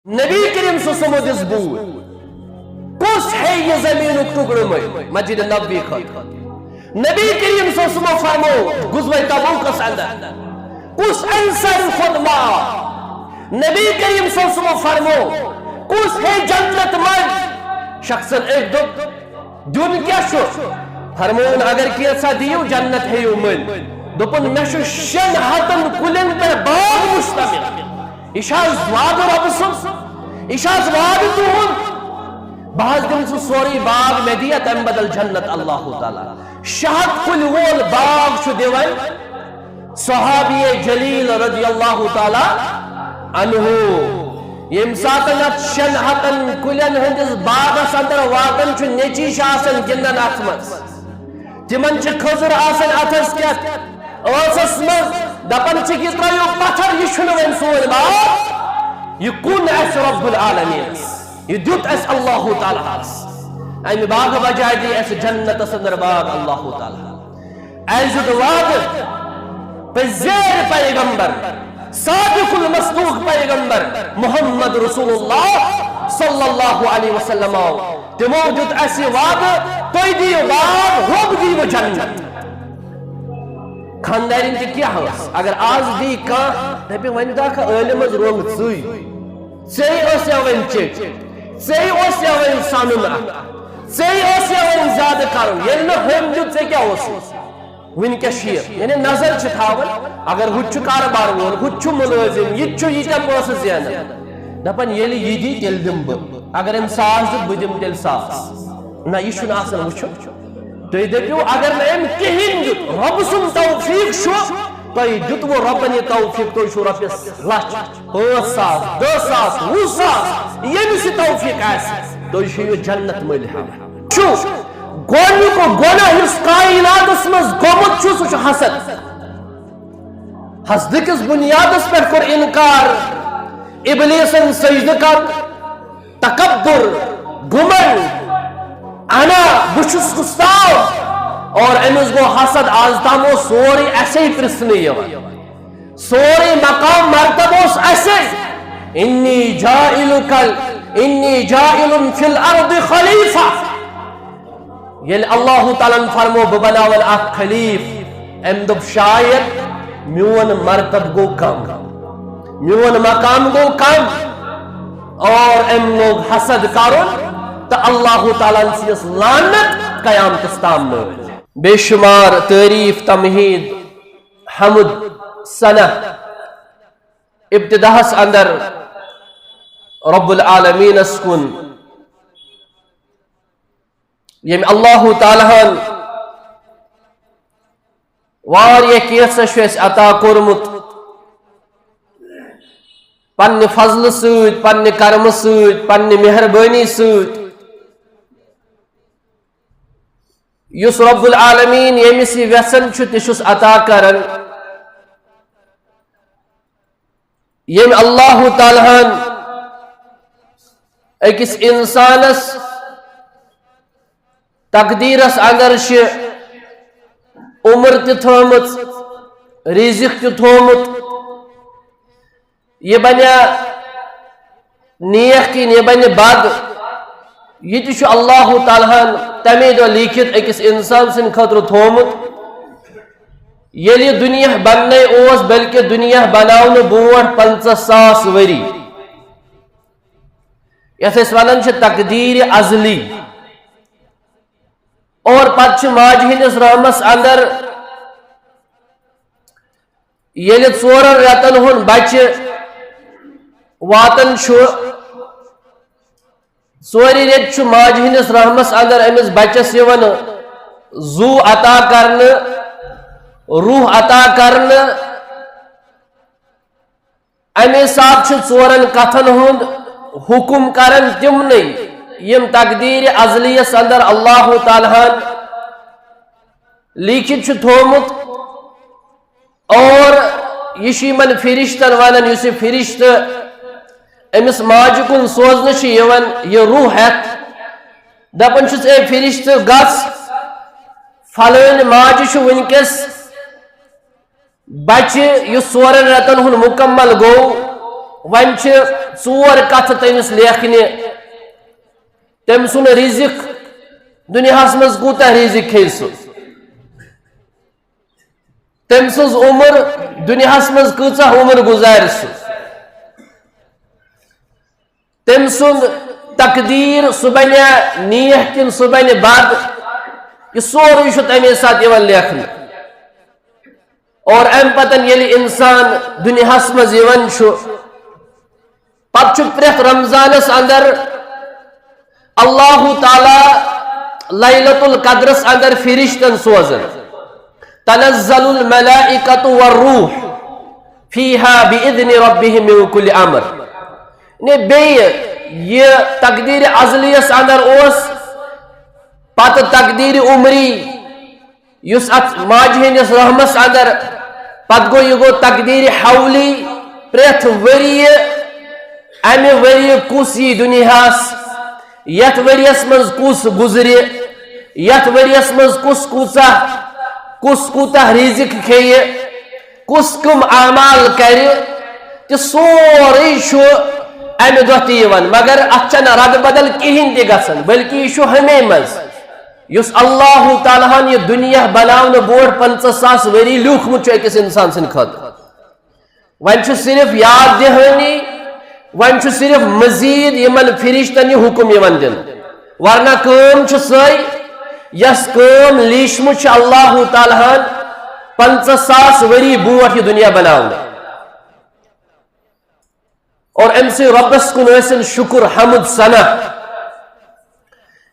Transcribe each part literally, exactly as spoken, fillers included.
نبی کریم صلی اللہ علیہ وسلم دِژ بوٗلۍ۔ کُس ہیٚیہِ یہِ زٔمیٖنُک ٹُکڑٕ مٔلۍ مسجد نبوی خٲطرٕ؟ نبی کریم صلی اللہ علیہ وسلم فرموو غزوہ تبوکس اندر، کُس انصاری کھوٚت معاف؟ نبی کریم صلی اللہ علیہ وسلم فرموو، کُس ہیٚیہِ جنت منٛز؟ شخصن أکۍ دوٚپ، دیُن کیٛاہ چھُ؟ فرمووُن، اگر کینٛژھا دِیِو، جنت ہیٚیِو مٔلۍ۔ دوٚپُن، مےٚ چھُ شٮ۪ن ہتن کُلٮ۪ن پٮ۪ٹھ باغ مشتمل۔ یہِ چھا وعدٕ رۄبہٕ سُنٛد؟ یہِ چھا وعدٕ تُہُنٛد؟ بہٕ حظ دِمہٕ سُہ سورُے باغ، مےٚ دِیا تَمہِ بدل جنت اللہ تعالیٰ۔ شہد کُلۍ وول باغ چھُ دِوان صحابی جلیل رضی اللہ تعالیٰ عنہ۔ ییٚمہِ ساتہٕ اَتھ شٮ۪ن ہتن کُلٮ۪ن ہٕنٛدِس باغس اندر واتان چھُ، نیٚچی چھِ آسان گِنٛدان اَتھ منٛز۔ تِمن چھِ کھٔزٕر آسان اَتھس کٮ۪تھ، ٲسس منٛز۔ دپان چھِکھ، یہِ ترٲیِو پتھر، یہِ چھُنہٕ وۄنۍ سون باغ، یہِ کُن اَسہِ رب العالمینس، یہِ دیُت اَسہِ اللہ تعالیٰ ہس۔ امہِ باغہٕ بجایہِ دی اَسہِ جنتس اندر باغ اللہ تعالیٰ۔ اَسہِ دیُت وعدٕ پزیرِ پیغمبر، صادق المصدوق پیغمبر محمد رسول اللہ صلی اللہ علیہ وسلم۔ تِمو دیُت اَسہِ وعدٕ، تُہۍ دِیِو باغ، رۄب دِیِو جنت۔ خاندارٮ۪ن تہِ کیٛاہ ٲس؟ اگر آز دی کانٛہہ، دَپہِ، وۄنۍ دَکھ عٲلِمَس رۄنٛگ ژٕے۔ ژےٚ ٲس یا وۄنۍ چیٚٹۍ، ژےٚ اوس یا وۄنۍ سَنُن اَتھ، ژےٚ اوس یا وۄنۍ زیادٕ کَرُن۔ ییٚلہِ نہٕ ہُمۍ دیُت، ژےٚ کیٛاہ اوسُے؟ وٕنکیٚس چھِ یہِ، یعنی نظر چھِ تھاوان، اگر ہُہ تہِ چھُ کارٕبار وول، ہُہ تہِ چھُ مُلٲزِم، یہِ تہِ چھُ ییٖتیٛاہ پونٛسہٕ زینان، دَپان، ییٚلہِ یہِ دی، تیٚلہِ دِمہٕ بہٕ۔ اگر أمۍ ساس دیُت، بہٕ دِمہٕ تیٚلہِ ساس۔ نہ، یہِ چھُنہٕ آسان وٕچھُن۔ تُہۍ دٔپِو، اگر نہٕ أمۍ کِہیٖنۍ دیُت، رۄبہٕ سُنٛد توفیٖق چھُ، تۄہہِ دیُتوٕ رۄبَن یہِ توفیٖق، تُہۍ چھِو رۄپیَس لَچھ، پانٛژھ ساس، دَہ ساس، وُہ ساس، ییٚمِس یہِ توفیٖق آسہِ، تُہۍ چھِو یہِ جنت مٔلۍ ہٮ۪وان۔ چھُ گۄڈٕنیُک گۄناہ یُس کائناتَس منٛز گوٚمُت چھُ، سُہ چھُ حسد۔ حسدٕ کِس بُنیادَس پٮ۪ٹھ کوٚر اِنکار ابلیٖسَن سجدٕ کَرُن۔ تکبر، گھمنڈ، انا، بہٕ چھُس کُستام، اور أمِس گوٚو حسد۔ آز تام اوس سورُے اَسے پرٛژھنہٕ یِوان، سورُے مقام مرتبہٕ اوس اَسے۔ انی جاعلک، انی جاعل فی الارض خلیفہ۔ ییٚلہِ اللہ تعالیٰ ہن فرمو، بہٕ بناون اکھ خلیف، أمۍ دوٚپ، شاید میون مرتبہٕ گوٚو کم، میون مقام گوٚو کم، اور أمۍ لوگ حسد کرُن، تہٕ اللہ تعالیٰ ہن چھُس لعنت قیامتس تام مٲلۍ۔ بے شمار تعریف، تمہید، حمد، ثنا ابتداہس اندر رب العالمینس کُن، ییٚمۍ اللہ تعالیٰ ہن واریاہ کینٛژھا چھُ اَسہِ عطا کوٚرمُت، پننہِ فضلہٕ سۭتۍ، پننہِ کرمہٕ سۭتۍ، پننہِ مہربٲنی سۭتۍ۔ یُس رب العالمین ییٚمِس یہِ یژھان چھُ، تہِ چھُس عطا کران۔ ییٚمۍ اللہ تعالیٰ ہن أکِس اِنسانس تقدیٖرس اندر چھِ عمر تہِ تھٲومٕژ، رزق تہِ تھوومُت، یہِ بنیا نیک کِنہٕ یہِ بنہِ بد، یہِ تہِ چھُ اللہ تعالیٰ ہن تمے دۄہ لیٖکھِتھ أکِس اِنسان سٕنٛدِ خٲطرٕ تھوومُت، ییٚلہِ یہِ دُنیا بننے اوس، بلکہِ دُنیا بناونہٕ برونٛٹھ پنٛژاہ ساس ؤری۔ یتھ أسۍ ونان چھِ تقدیٖر ازلی۔ اور پتہٕ چھِ ماجہِ ہٕنٛدِس رحمس اندر، ییٚلہِ ژورن رٮ۪تن ہُنٛد بچہِ واتان چھُ، ژورِ رٮ۪تہِ چھُ ماجہِ ہٕنٛدِس رحمس اندر أمِس بچس یِوان زُو عطا کرنہٕ، روح عطا کرنہٕ۔ اَمہِ حساب چھُ ژورن کتھن ہُنٛد حُکم کران تِمنٕے، یِم تقدیٖر ازلیس اندر اللہ تعالیٰ ہن لیٖکھِتھ چھُ تھوومُت۔ اور یہِ چھُ یِمن فرشتن ونان، یُس یہِ فرشتہٕ أمِس ماجہِ کُن سوزنہٕ چھُ یِوان، یہِ روح ہٮ۪تھ، دپان چھُس، اے فرشتہٕ، گژھ، فلٲنۍ ماجہِ چھُ وٕنکیٚس بچہِ، یُس ژورن رٮ۪تن ہُنٛد مُکمل گوٚو، وۄنۍ چھِ ژور کتھٕ تٔمِس لیکھنہِ۔ تٔمۍ سُنٛد رِزِق، دُنیاہس منٛز کوٗتاہ رِزِق کھیٚیہِ سُہ؟ تٔمۍ سٕنٛز عمر، دُنیاہس منٛز کۭژاہ عمر گُزارِ سُہ؟ تٔمۍ سُنٛد تقدیٖر، سُہ بنیا نیک کِنہٕ سُہ بنہِ بد، یہِ سورُے چھُ تَمے ساتہٕ یِوان لیکھنہٕ۔ اور اَمہِ پتہٕ ییٚلہِ اِنسان دُنیاہس منٛز یِوان چھُ، پتہٕ چھُ پرٛٮ۪تھ رمضانس اندر اللہ تعالیٰ لیلۃ القدرس اندر فرشتن سوزان۔ تنزل الملائکۃ والروح فیہا بإذن ربہم من کل امر۔ نے بیٚیہِ یہِ تقدیٖر ازلیس اندر اوس، پتہٕ تقدیٖر عمری، یُس اتھ ماجہِ ہٕنٛدِس رحمس اندر، پتہٕ گوٚو، یہِ گوٚو تقدیٖر حولی، پرٛٮ۪تھ ؤریہِ، امہِ ؤریہِ کُس یی دُنیاہس، یتھ ؤریس منٛز کُس گُزرِ، یتھ ؤریس منٛز کُس کوٗژاہ، کُس کوٗتاہ رِزِق کھیٚیہِ، کُس کٕم اعمال کرِ، تہِ سورُے چھُ امہِ دۄہ تہِ یِوان۔ مگر اتھ چھنہٕ رد بدل کِہینۍ تہِ گژھان، بلکہِ یہِ چھُ ہمے منٛز، یُس اللہ تعالیٰ ہن یہِ دُنیا بناونہٕ برونٛٹھ پنٛژاہ ساس ؤری لیوٗکھمُت چھُ أکِس انسان سٕنٛدِ خٲطرٕ۔ وۄنۍ چھُ صرف یاد دِہٲنی، وۄنۍ چھُ صرف مزید یِمن فرشتن یہِ حکم یِوان دِنہٕ، ورنہ کٲم چھِ سۄے، یۄس کٲم لیٖچھمٕژ چھِ اللہ تعالیٰ ہن پنٛژاہ ساس ؤری برونٛٹھ یہِ دُنیا بناونہٕ۔ اور أمۍ سٕے رۄبس کُن ٲسِن شُکر، حمد، ثنا،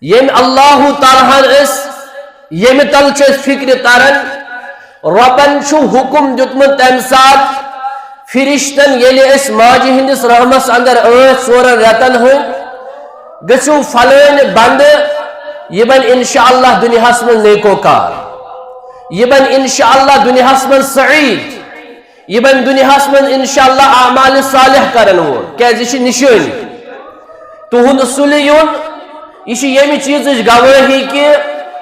ییٚمہِ اللہ تعالیٰ ہن أسۍ، ییٚمہِ تل چھِ أسۍ فکرِ تران۔ رۄبن چھُ حکم دیُتمُت تمہِ ساتہٕ فرشتن، ییٚلہِ أسۍ ماجہِ ہٕنٛدِس رحمس اندر ٲسۍ ژورن رٮ۪تن ہٕنٛدۍ، گٔژھِو فلٲنۍ بندٕ، یہِ بنہِ انشاءاللہ دُنیاہس منٛز نیکوکار، یہِ بنہِ انشاءاللہ دُنیاہس منٛز سعید، یہِ بنہِ دُنیاہس منٛز انشاءاللہ اعمال صالح کرن وول، کیازِ یہِ چھِ نشٲنی۔ تُہُنٛد سُلہِ یُن، یہِ چھِ ییٚمہِ چیٖزٕچ گوٲہی کہِ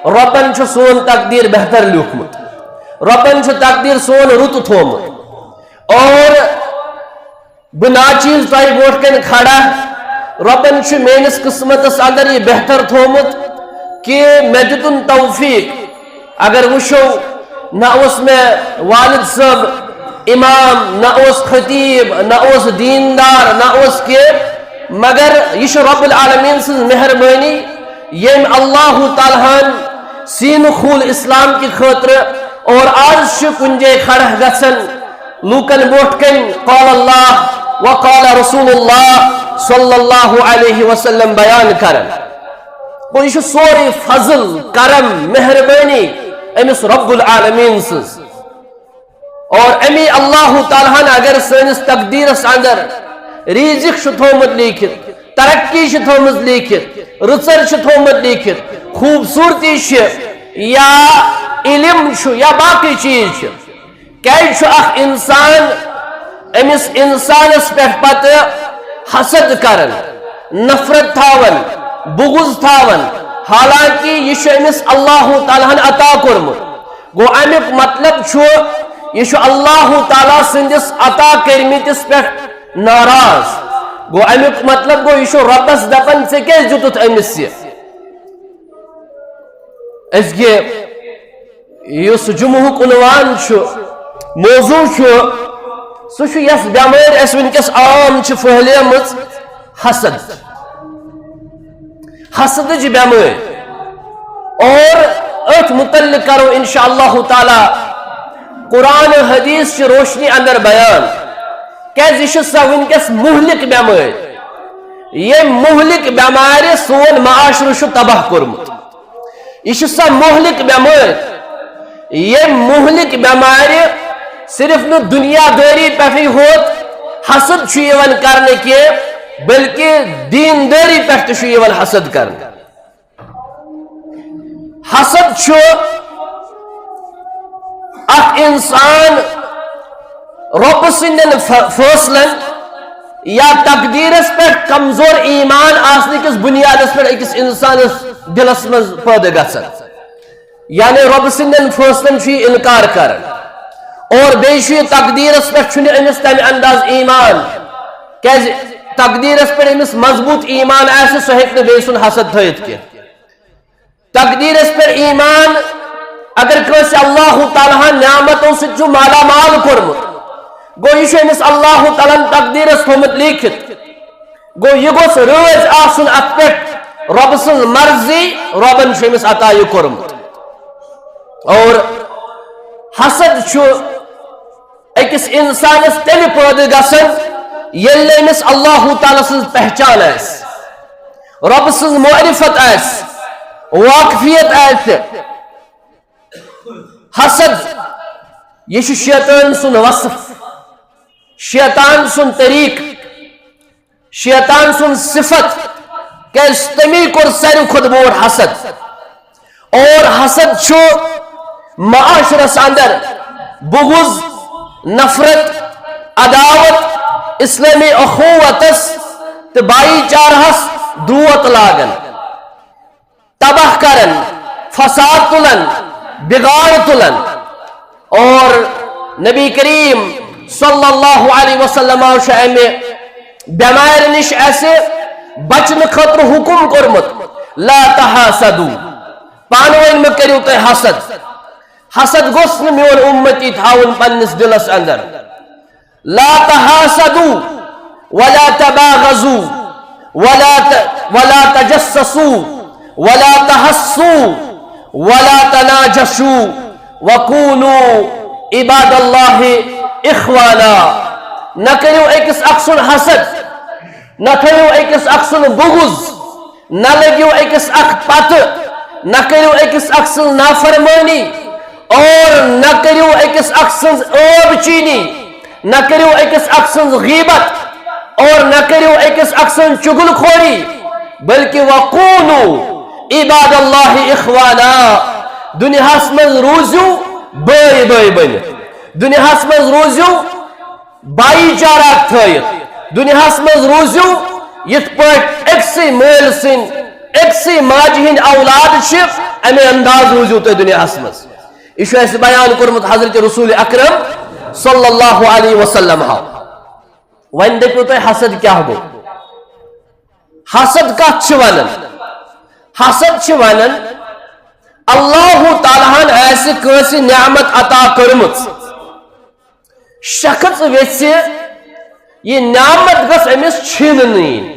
رۄبن چھُ سون تقدیٖر بہتر لیوٗکھمُت، رۄبن چھُ تقدیٖر سون رُت تھوومُت۔ اور بہٕ ناچیز تۄہہِ برونٛٹھ کنہِ کھڑا، رۄبن چھُ میٲنِس قسمتس اندر یہِ بہتر تھوومُت کہِ مےٚ دیُتُن توفیق۔ اگر وٕچھو، نہ اوس مےٚ والد صٲب امام، نہ اوس خطیب، نہ اوس دیندار، نہ اوس کینٛہہ، مگر یہِ چھُ رب العالمین سٕنٛز مہربٲنی، ییٚمۍ اللہ تعالیٰ ہن سیٖنہٕ کھوٗل اسلام کہِ خٲطرٕ۔ اور آز چھِ کُنہِ جایہِ کھڑا گژھان لوٗکن برونٛٹھ کنہِ قال اللہ و قال رسول اللہ صلی اللہ علیہ وسلم بیان کران۔ گوٚو، یہِ چھُ سورُے فضل، کرم، مہربٲنی أمِس رب العالمین سٕنٛز۔ اور امی اللہ تعالیٰ ہن اگر سٲنِس تقدیٖرس اندر رِزِق چھُ تھوومُت لیٖکھِتھ، ترقی چھِ تھٲومٕژ لیٖکھِتھ، رٕژر چھِ تھوومُت لیٖکھِتھ، خوٗبصوٗرتی چھِ یا علم چھُ یا باقٕے چیٖز چھِ، کیازِ چھُ اکھ انسان أمِس انسانس پٮ۪ٹھ پتہٕ حسد کران، نفرت تھاوان، بغض تھاوان، حالانکہ یہِ چھُ أمِس اللہ تعالیٰ ہن عطا کوٚرمُت؟ گوٚو، امیُک مطلب چھُ، یہِ چھُ اللہ تعالیٰ سٕنٛدِس عطا کٔرمٕتِس پٮ۪ٹھ ناراض۔ گوٚو، امیُک مطلب گوٚو، یہِ چھُ رۄبس دپان، "ژےٚ کیازِ دیُتُتھ أمِس یہِ؟" أزکہِ یُس جمعہُک عنوان چھُ، موضوع چھُ، سُہ چھُ یۄس بٮ۪مٲرۍ اَسہِ وٕنکیٚس عام چھِ پھٔہلیمٕژ، حسد۔ حسدٕچ بٮ۪مٲرۍ۔ اور أتھۍ متعلق کرو انشاءاللہ تعالیٰ قرآن حدیث چہِ روشنی اندر بیان، کیازِ یہِ چھِ سۄ وٕنکیٚس مہلک بٮ۪مٲرۍ، ییٚمۍ مہلک بٮ۪مارِ سون معاشرٕ چھُ تباہ کوٚرمُت۔ یہِ چھِ سۄ مہلک بٮ۪مٲرۍ، ییٚمۍ مہلک بٮ۪مارِ صرف نہٕ دُنیا دٲری پٮ۪ٹھٕے ہوت حسد چھُ یِوان کرنہٕ کینٛہہ، بلکہِ دیٖندٲری پٮ۪ٹھ تہِ چھُ یِوان حسد کرنہٕ۔ حسد چھُ اکھ انسان رۄبہٕ سٕنٛدٮ۪ن ف-، فٲصلن یا تقدیٖرس پٮ۪ٹھ کمزور ایمان آسنہٕ کِس بُنیادس پٮ۪ٹھ أکِس انسانس دِلس منٛز پٲدٕ گژھان۔ یعنی رۄبہٕ سٕنٛدٮ۪ن فٲصلن چھُ یہِ انکار کران اور بیٚیہِ چھُ یہِ تقدیٖرس پٮ۪ٹھ چھُنہٕ أمِس تمہِ انداز ایمان۔ کیازِ؟ تقدیرس پٮ۪ٹھ أمِس مضبوٗط ایمان آسہِ، سُہ ہیٚکہِ نہٕ بیٚیہِ سُنٛد حسد تھٲیِتھ کینٛہہ۔ تقدیرس پٮ۪ٹھ ایمان، اگر کٲنٛسہِ اللہ تعالیٰ ہن نعمتو سۭتۍ چھُ مالا مال کوٚرمُت، گوٚو یہِ چھُ أمِس اللہ تعالیٰ ہن تقدیرس تھوٚومُت لیٖکھِتھ۔ گوٚو یہِ گوٚژھ رٲضۍ آسُن اتھ پٮ۪ٹھ، رۄبہٕ سٕنٛز مرضی، رۄبن چھُ أمِس عطا یہِ کوٚرمُت۔ اور حسد چھُ أکِس اِنسانَس تیٚلہِ پٲدٕ گژھان، ییٚلہِ نہٕ أمِس اللہ تعالیٰ سٕنٛز پہچان آسہِ، رۄبہٕ سٕنٛز معرفت آسہِ، واقفیت آسہِ۔ حسد، یہِ چھُ شیطان سُنٛد وصف، شیطان سُنٛد طریٖقہٕ، شیطان سُنٛد صفت، کیازِ تٔمی کوٚر ساروی کھۄتہٕ بوٚڑ حسد۔ اور حسد چھُ معاشرس اندر بغض، نفرت، عداوت، اسلامی اخوتس تہٕ بھائی چارہس دوت لاگان، تباہ کران، فساد تُلان، بگاڑ تُلان۔ اور نبی کریم صلی اللہ علیہ وسلم چھُ امہِ بٮ۪مارِ نِش اسہِ بچنہٕ خٲطرٕ حکم کوٚرمُت، لا تحاسدو، پانہٕ ؤنۍ مہٕ کٔرِو تُہۍ حسد۔ حسد گوٚژھ نہٕ میون اُمتی تھاوُن پننِس دِلس اندر۔ لا تحاسدو ولا تباغضو ولا ت-، ولا تجسسو ولا تحسو ولا تناجشو وکونو عباد اللہ اخوانا۔ نہ کٔرِو أکِس اکھ سُنٛد حسد، نہ تھٲیِو أکِس اکھ سُنٛد بغض، نہ لٔگِو أکِس اکھ پتہٕ، نہ کٔرِو أکِس اکھ سٕنٛز نافرمٲنی، اور نہ کٔرِو أکِس اکھ سٕنٛز عٲب چینی، نہ کٔرِو أکِس اکھ سٕنٛز غیبت، اور نہ کٔرِو أکِس اکھ سٕنٛز چُغل خوری، بلکہ وکونو عباد اللہ اخوانا، دُنیاہس منٛز روٗزِو بٲے بٲے بٔنِتھ، دُنیاہس منٛز روٗزِو بھایی چارہ تھٲیِتھ۔ دُنیاہس منٛز روٗزِو یِتھ پٲٹھۍ أکسٕے مٲلۍ سٕنٛدۍ، أکسٕے ماجہِ ہٕنٛدۍ اولاد چھِ، اَمے انداز روٗزِو تُہۍ دُنیاہس منٛز۔ یہِ چھُ اَسہِ بیان کوٚرمُت حضرت رسول اکرم صلی اللہ علیہ وسلم ہو۔ وۄنۍ دٔپِو تُہۍ حسد کیٛاہ گوٚو؟ حسد کتھ چھِ ونان؟ حسد چھِ ونان اللہ تعالیٰ ہن آسہِ کٲنٛسہِ نعمت عطا کٔرمٕژ، شخص ویژھِ، یہِ نعمت گٔژھ أمِس چھینہٕ نہٕ یِنۍ،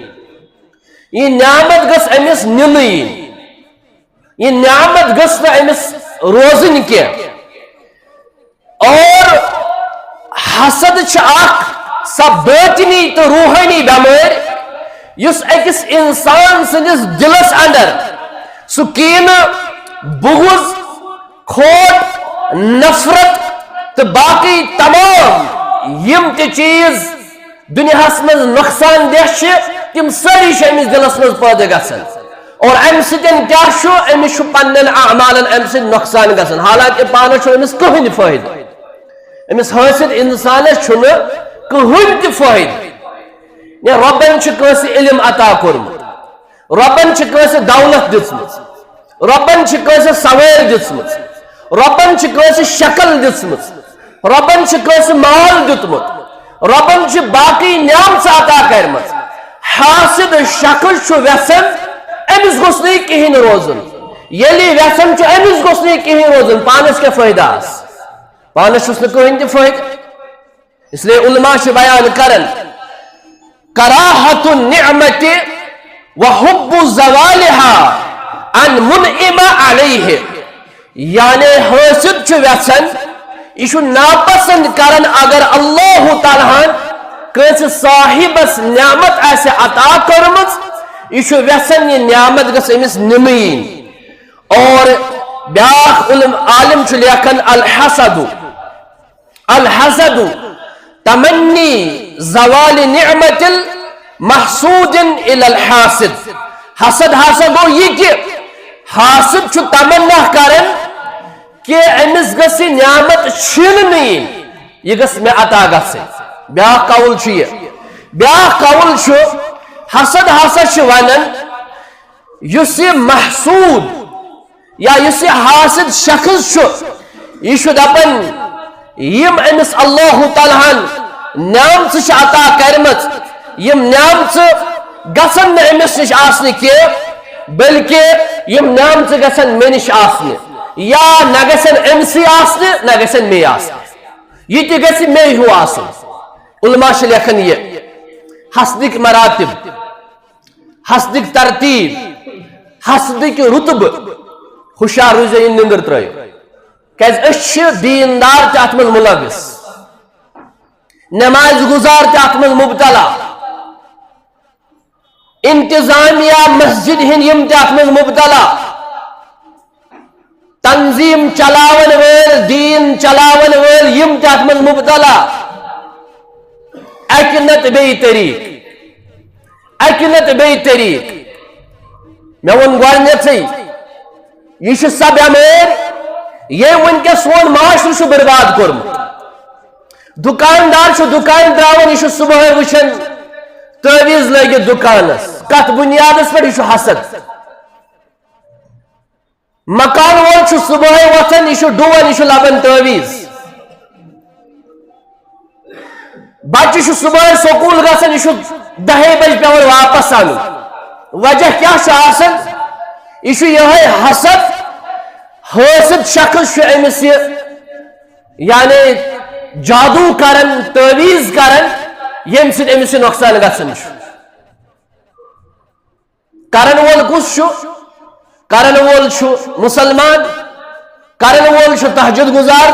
یہِ نعمت گٔژھ أمِس نِنہٕ یِنۍ، یہِ نعمت گٔژھ نہٕ أمِس روزٕنۍ کینٛہہ۔ اور حسد چھِ اکھ سۄ باطنی تہٕ روحٲنی بٮ۪مٲرۍ، یُس أکِس انسان سٕنٛدِس دِلس اندر سُہ کینہٕ، بغض، کھوٹ، نفرت تہٕ باقی تمام یِم تہِ چیٖز دُنیاہس منٛز نۄقصان دہ چھِ، تِم سٲری چھِ أمِس دِلس منٛز پٲدٕ گژھان۔ اور امہِ سۭتۍ کیٛاہ چھُ؟ أمِس چھُ پننٮ۪ن اعمالن امہِ سۭتۍ نۄقصان گژھان، حالانکہ پانس چھُنہٕ أمِس کٕہٕنۍ فٲیدٕ۔ أمِس حٲسد انسانس چھُنہٕ کٕہٕنۍ تہِ فٲیدٕ۔ یا رۄبن چھُ کٲنٛسہِ علم عطا کوٚرمُت، رۄبن چھِ کٲنٛسہِ دولت دِژمٕژ، رۄبن چھِ کٲنٛسہِ سوٲرۍ دِژمٕژ، رۄبن چھِ کٲنٛسہِ شکل دِژمٕژ، رۄبن چھِ کٲنٛسہِ مال دیُتمُت، رۄبن چھِ باقٕے نعمژٕ عطا کرِمژٕ۔ حاسد شخص چھُ وٮ۪ژھان أمِس گوٚژھ نہٕ یہِ کِہیٖنۍ روزُن۔ ییٚلہِ یہِ وٮ۪ژھان چھُ أمِس گوٚژھ نہٕ یہِ کِہیٖنۍ روزُن، پانس کیٛاہ فٲیدٕ آسہِ؟ پانس چھُس نہٕ کٕہٕنۍ تہِ فٲیدٕ۔ اس لیے علماء چھِ بیان کران، کراہت النعمت و حب زوالها عن منعم علیہ، یعنی حاسد چھُ ویژھان، یہِ چھُ ناپسند کران اگر اللہ تعالیٰ ہن کٲنٛسہِ صاحبس نعمت آسہِ عطا کٔرمٕژ، یہِ چھُ ویژھان یہِ نعمت گٔژھ أمِس نِنہٕ یِنۍ۔ اور بیاکھ علم، عالم چھُ لیکھان، الحسد، الحسد تمنی زوال نعمت المحسود الی الحاسد۔ حسد ہسا گوٚو یہِ کہِ حاسد چھُ تمنا کران کہِ أمِس گٔژھ یہِ نعمت چھینہٕ نہٕ یِنۍ، یہِ گٔژھ مےٚ عطا گژھٕنۍ۔ بیاکھ قول چھُ یہِ۔ بیاکھ قول چھُ، حسد ہسا چھُ ونان، یُس یہِ محسود یا یُس یہِ حاسد شخص چھُ، یہِ چھُ دپان، یِم أمِس اللہ تعالیٰ ہن نعمژٕ چھِ عطا کرِمژٕ، یِم نعمژٕ گژھن نہٕ أمِس نِش آسنہِ کینٛہہ، بلکہِ یِم نعمژٕ گژھن مےٚ نِش آسنہِ، یا نہ گژھن أمسٕے آسنہِ، نہ گژھن مے آسنہِ۔ یہِ تہِ گژھِ مے ہیوٗ آسُن۔ علماء چھِ لیکھان یہِ حسدٕکۍ مراتب، حسدٕکۍ ترتیب، حسدٕکۍ رتبہٕ۔ ہُشار روٗزِو، یہِ نِندٕر ترٲیِو، کیازِ أسۍ چھِ دیٖندار تہِ اتھ منٛز مُلوث، نماز گُزار تہِ اتھ منٛز مبتلا، انتظامیہ مسجد ہٕنٛدۍ یِم تہِ اتھ منٛز مبتلا، تنظیٖم چلاون وٲلۍ، دیٖن چلاون وٲلۍ، یِم تہِ اتھ منٛز مبتلا۔ اکہِ نتہٕ بیٚیہِ طریٖقہٕ، اکہِ نتہٕ بیٚیہِ طریٖقہٕ۔ مےٚ ووٚن گۄڈٕنیتھٕے، یہِ چھِ سۄ بٮ۪مٲرۍ، ییٚمۍ وٕنکیٚس سون معاشرٕ چھُ برباد کوٚرمُت۔ دُکاندار چھُ دُکان ترٛاوان، یہِ چھُ صبحٲے وٕچھان تعویٖذ لٲگِتھ دُکانس۔ کتھ بُنیادس پٮ۪ٹھ؟ یہِ چھُ حسد۔ مکان وول چھُ صبحٲے وۄتھان، یہِ چھُ ڈُوان، یہِ چھُ لبان تعویٖذ۔ بچہِ چھُ صبحٲے سکوٗل گژھان، یہِ چھُ دَہے بجہِ پٮ۪وان واپس اَنُن۔ وجہ کیٛاہ چھُ آسان؟ یہِ چھُ یِہوٚے حسد، حٲسد شخص چھُ أمِس یہِ، یعنی جادوٗ کران، تعویٖذ کران، ییٚمہِ سۭتۍ أمِس یہِ نۄقصان گژھان چھُ۔ کرن وول کُس چھُ؟ کرن وول چھُ مُسلمان، کرن وول چھُ تہجد گزار،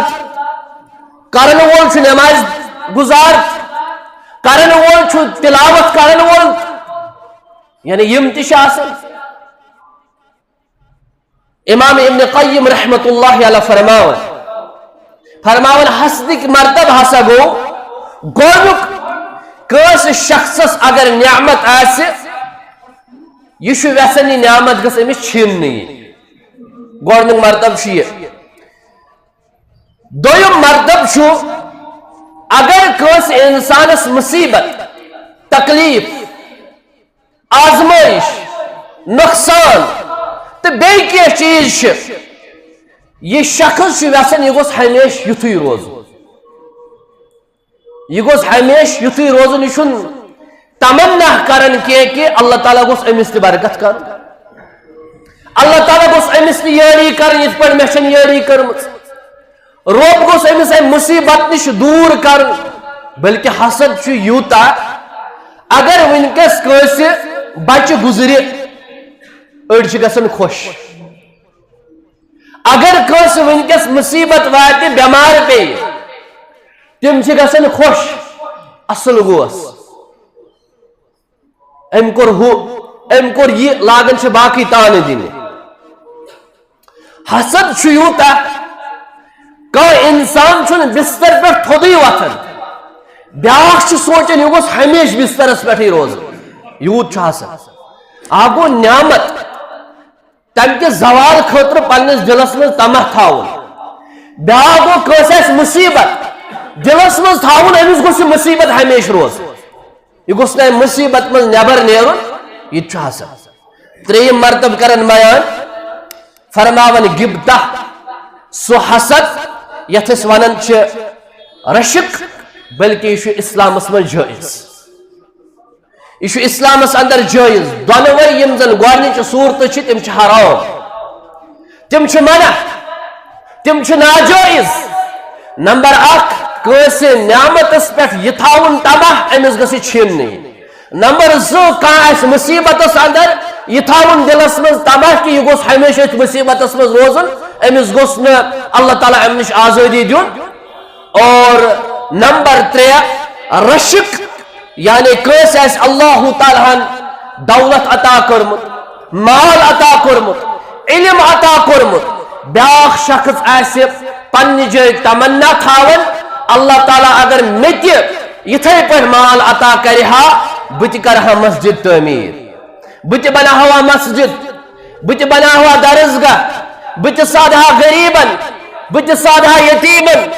کرن وول چھُ نماز گزار، کرن وول چھُ تلاوت کرن وول۔ یعنی یِم تہِ چھِ آسان۔ امام ابن قیم رحمت اللہ علیہ فرماوان، فرماوان، حسدٕکۍ مرتب ہسا گوٚو گۄڈنیُک، کٲنٛسہِ شخصس اگر نعمت آسہِ، یہِ چھُ یژھان یہِ نعمت گٔژھ أمِس چھیننہٕ یِنۍ۔ گۄڈنیُک مرتب چھُ یہِ۔ دوٚیُم مرتب چھُ، اگر کٲنٛسہِ انسانس مصیبت، تکلیف، آزمٲیش، نۄقصان تہٕ بیٚیہِ کینٛہہ چیٖز چھِ، یہِ شخص چھُ یژھان یہِ گوٚژھ ہمیشہِ یُتھُے روزُن۔ یہِ گوٚژھ ہمیشہِ یُتھُے روزُن، یہِ چھُنہٕ تمنا کران کینٛہہ کہِ اللہ تعالیٰ گوٚژھ أمِس تہِ برکت کرُن۔ اللہ تعالیٰ گوٚژھ أمِس تہِ یٲری کرٕنۍ، یِتھ پٲٹھۍ مےٚ چھَنہٕ یٲری کٔرمٕژ۔ رۄب گوٚژھ أمِس اَمہِ مُصیبت نِش دوٗر کرُن۔ بلکہِ حسد چھُ یوٗتاہ، اگر وٕنکیٚس کٲنٛسہِ بچہِ گُزرِ، أڑۍ چھِ گژھان خۄش۔ اگر کٲنٛسہِ وٕنکیٚس مُصیبت واتہِ، بٮ۪مار پیٚیہِ، تِم چھِ گژھان خۄش، اصل گوس۔ أمۍ کوٚر ہُہ، أمۍ کوٚر یہِ، لاگان چھِ باقٕے تانہٕ دِنہِ۔ حسد چھُ یوٗتاہ، کانٛہہ اِنسان چھُنہٕ بستر پٮ۪ٹھ تھوٚدُے وۄتھان، بیٛاکھ چھُ سونٛچان یہِ گوٚژھ ہمیشہِ بسترس پٮ۪ٹھٕے روزُن۔ یوٗت چھُ حسد۔ اکھ گوٚو نعمت، تَمہِ کہِ زوال خٲطرٕ پننِس دِلس منٛز طمع تھاوُن۔ بیٛاکھ گوٚو کٲنٛسہِ آسہِ مُصیبت، دِلس منٛز تھاوُن أمِس گوٚژھ یہِ مُصیبت ہمیشہِ روزُن۔ یہِ گوٚژھ نہٕ اَمہِ مُصیبت منٛز نٮ۪بر نیرُن، یہِ تہِ چھُ حسد۔ ترٛیٚیِم مرتبہٕ کرن بیان، فرماوان غبطہ، سُہ حسد یتھ أسۍ ونان چھِ رشک، بلکہِ یہِ چھُ اسلامس منٛز جٲیز۔ یہِ چھُ اسلامس اندر جٲیز۔ دۄنوَے یِم زن گۄڈنِچہِ صورتہٕ چھِ، تِم چھِ حرام، تِم چھِ منع، تِم چھِ ناجٲیز۔ نمبر اکھ، کٲنٛسہِ نعمتس پٮ۪ٹھ یہِ تھاوُن طمع، أمِس گٔژھ یہِ چھیننہٕ یِنۍ۔ نمبر زٕ، کانٛہہ آسہِ مُصیبتس اندر، یہِ تھاوُن دِلس منٛز طمع کہِ یہِ گوٚژھ ہمیشہِ أتھۍ مُصیبتس منٛز روزُن، أمِس گوٚژھ نہٕ اللہ تعالیٰ امہِ نِش آزٲدی دیُن۔ اور نمبر ترٛےٚ، رشک، یعنی کٲنٛسہِ آسہِ اللہ تعالیٰ ہن دولت عطا کٔرمٕژ، مال عطا کوٚرمُت، علم عطا کوٚرمُت، بیٛاکھ شخص آسہِ پننہِ جایہِ تمنا تھاوان، اللہ تعالیٰ اگر مےٚ تہِ یِتھے پٲٹھۍ مال عطا کرِ ہا، بہٕ تہِ کرٕ ہا مسجد تعمیٖر، بہٕ تہِ بناوٕ ہا مسجد، بہٕ تہِ بناوٕ ہا درسگاہ، بہٕ تہِ سادٕ ہا غریٖبن، بہٕ تہِ سادٕ ہا یتیٖمن،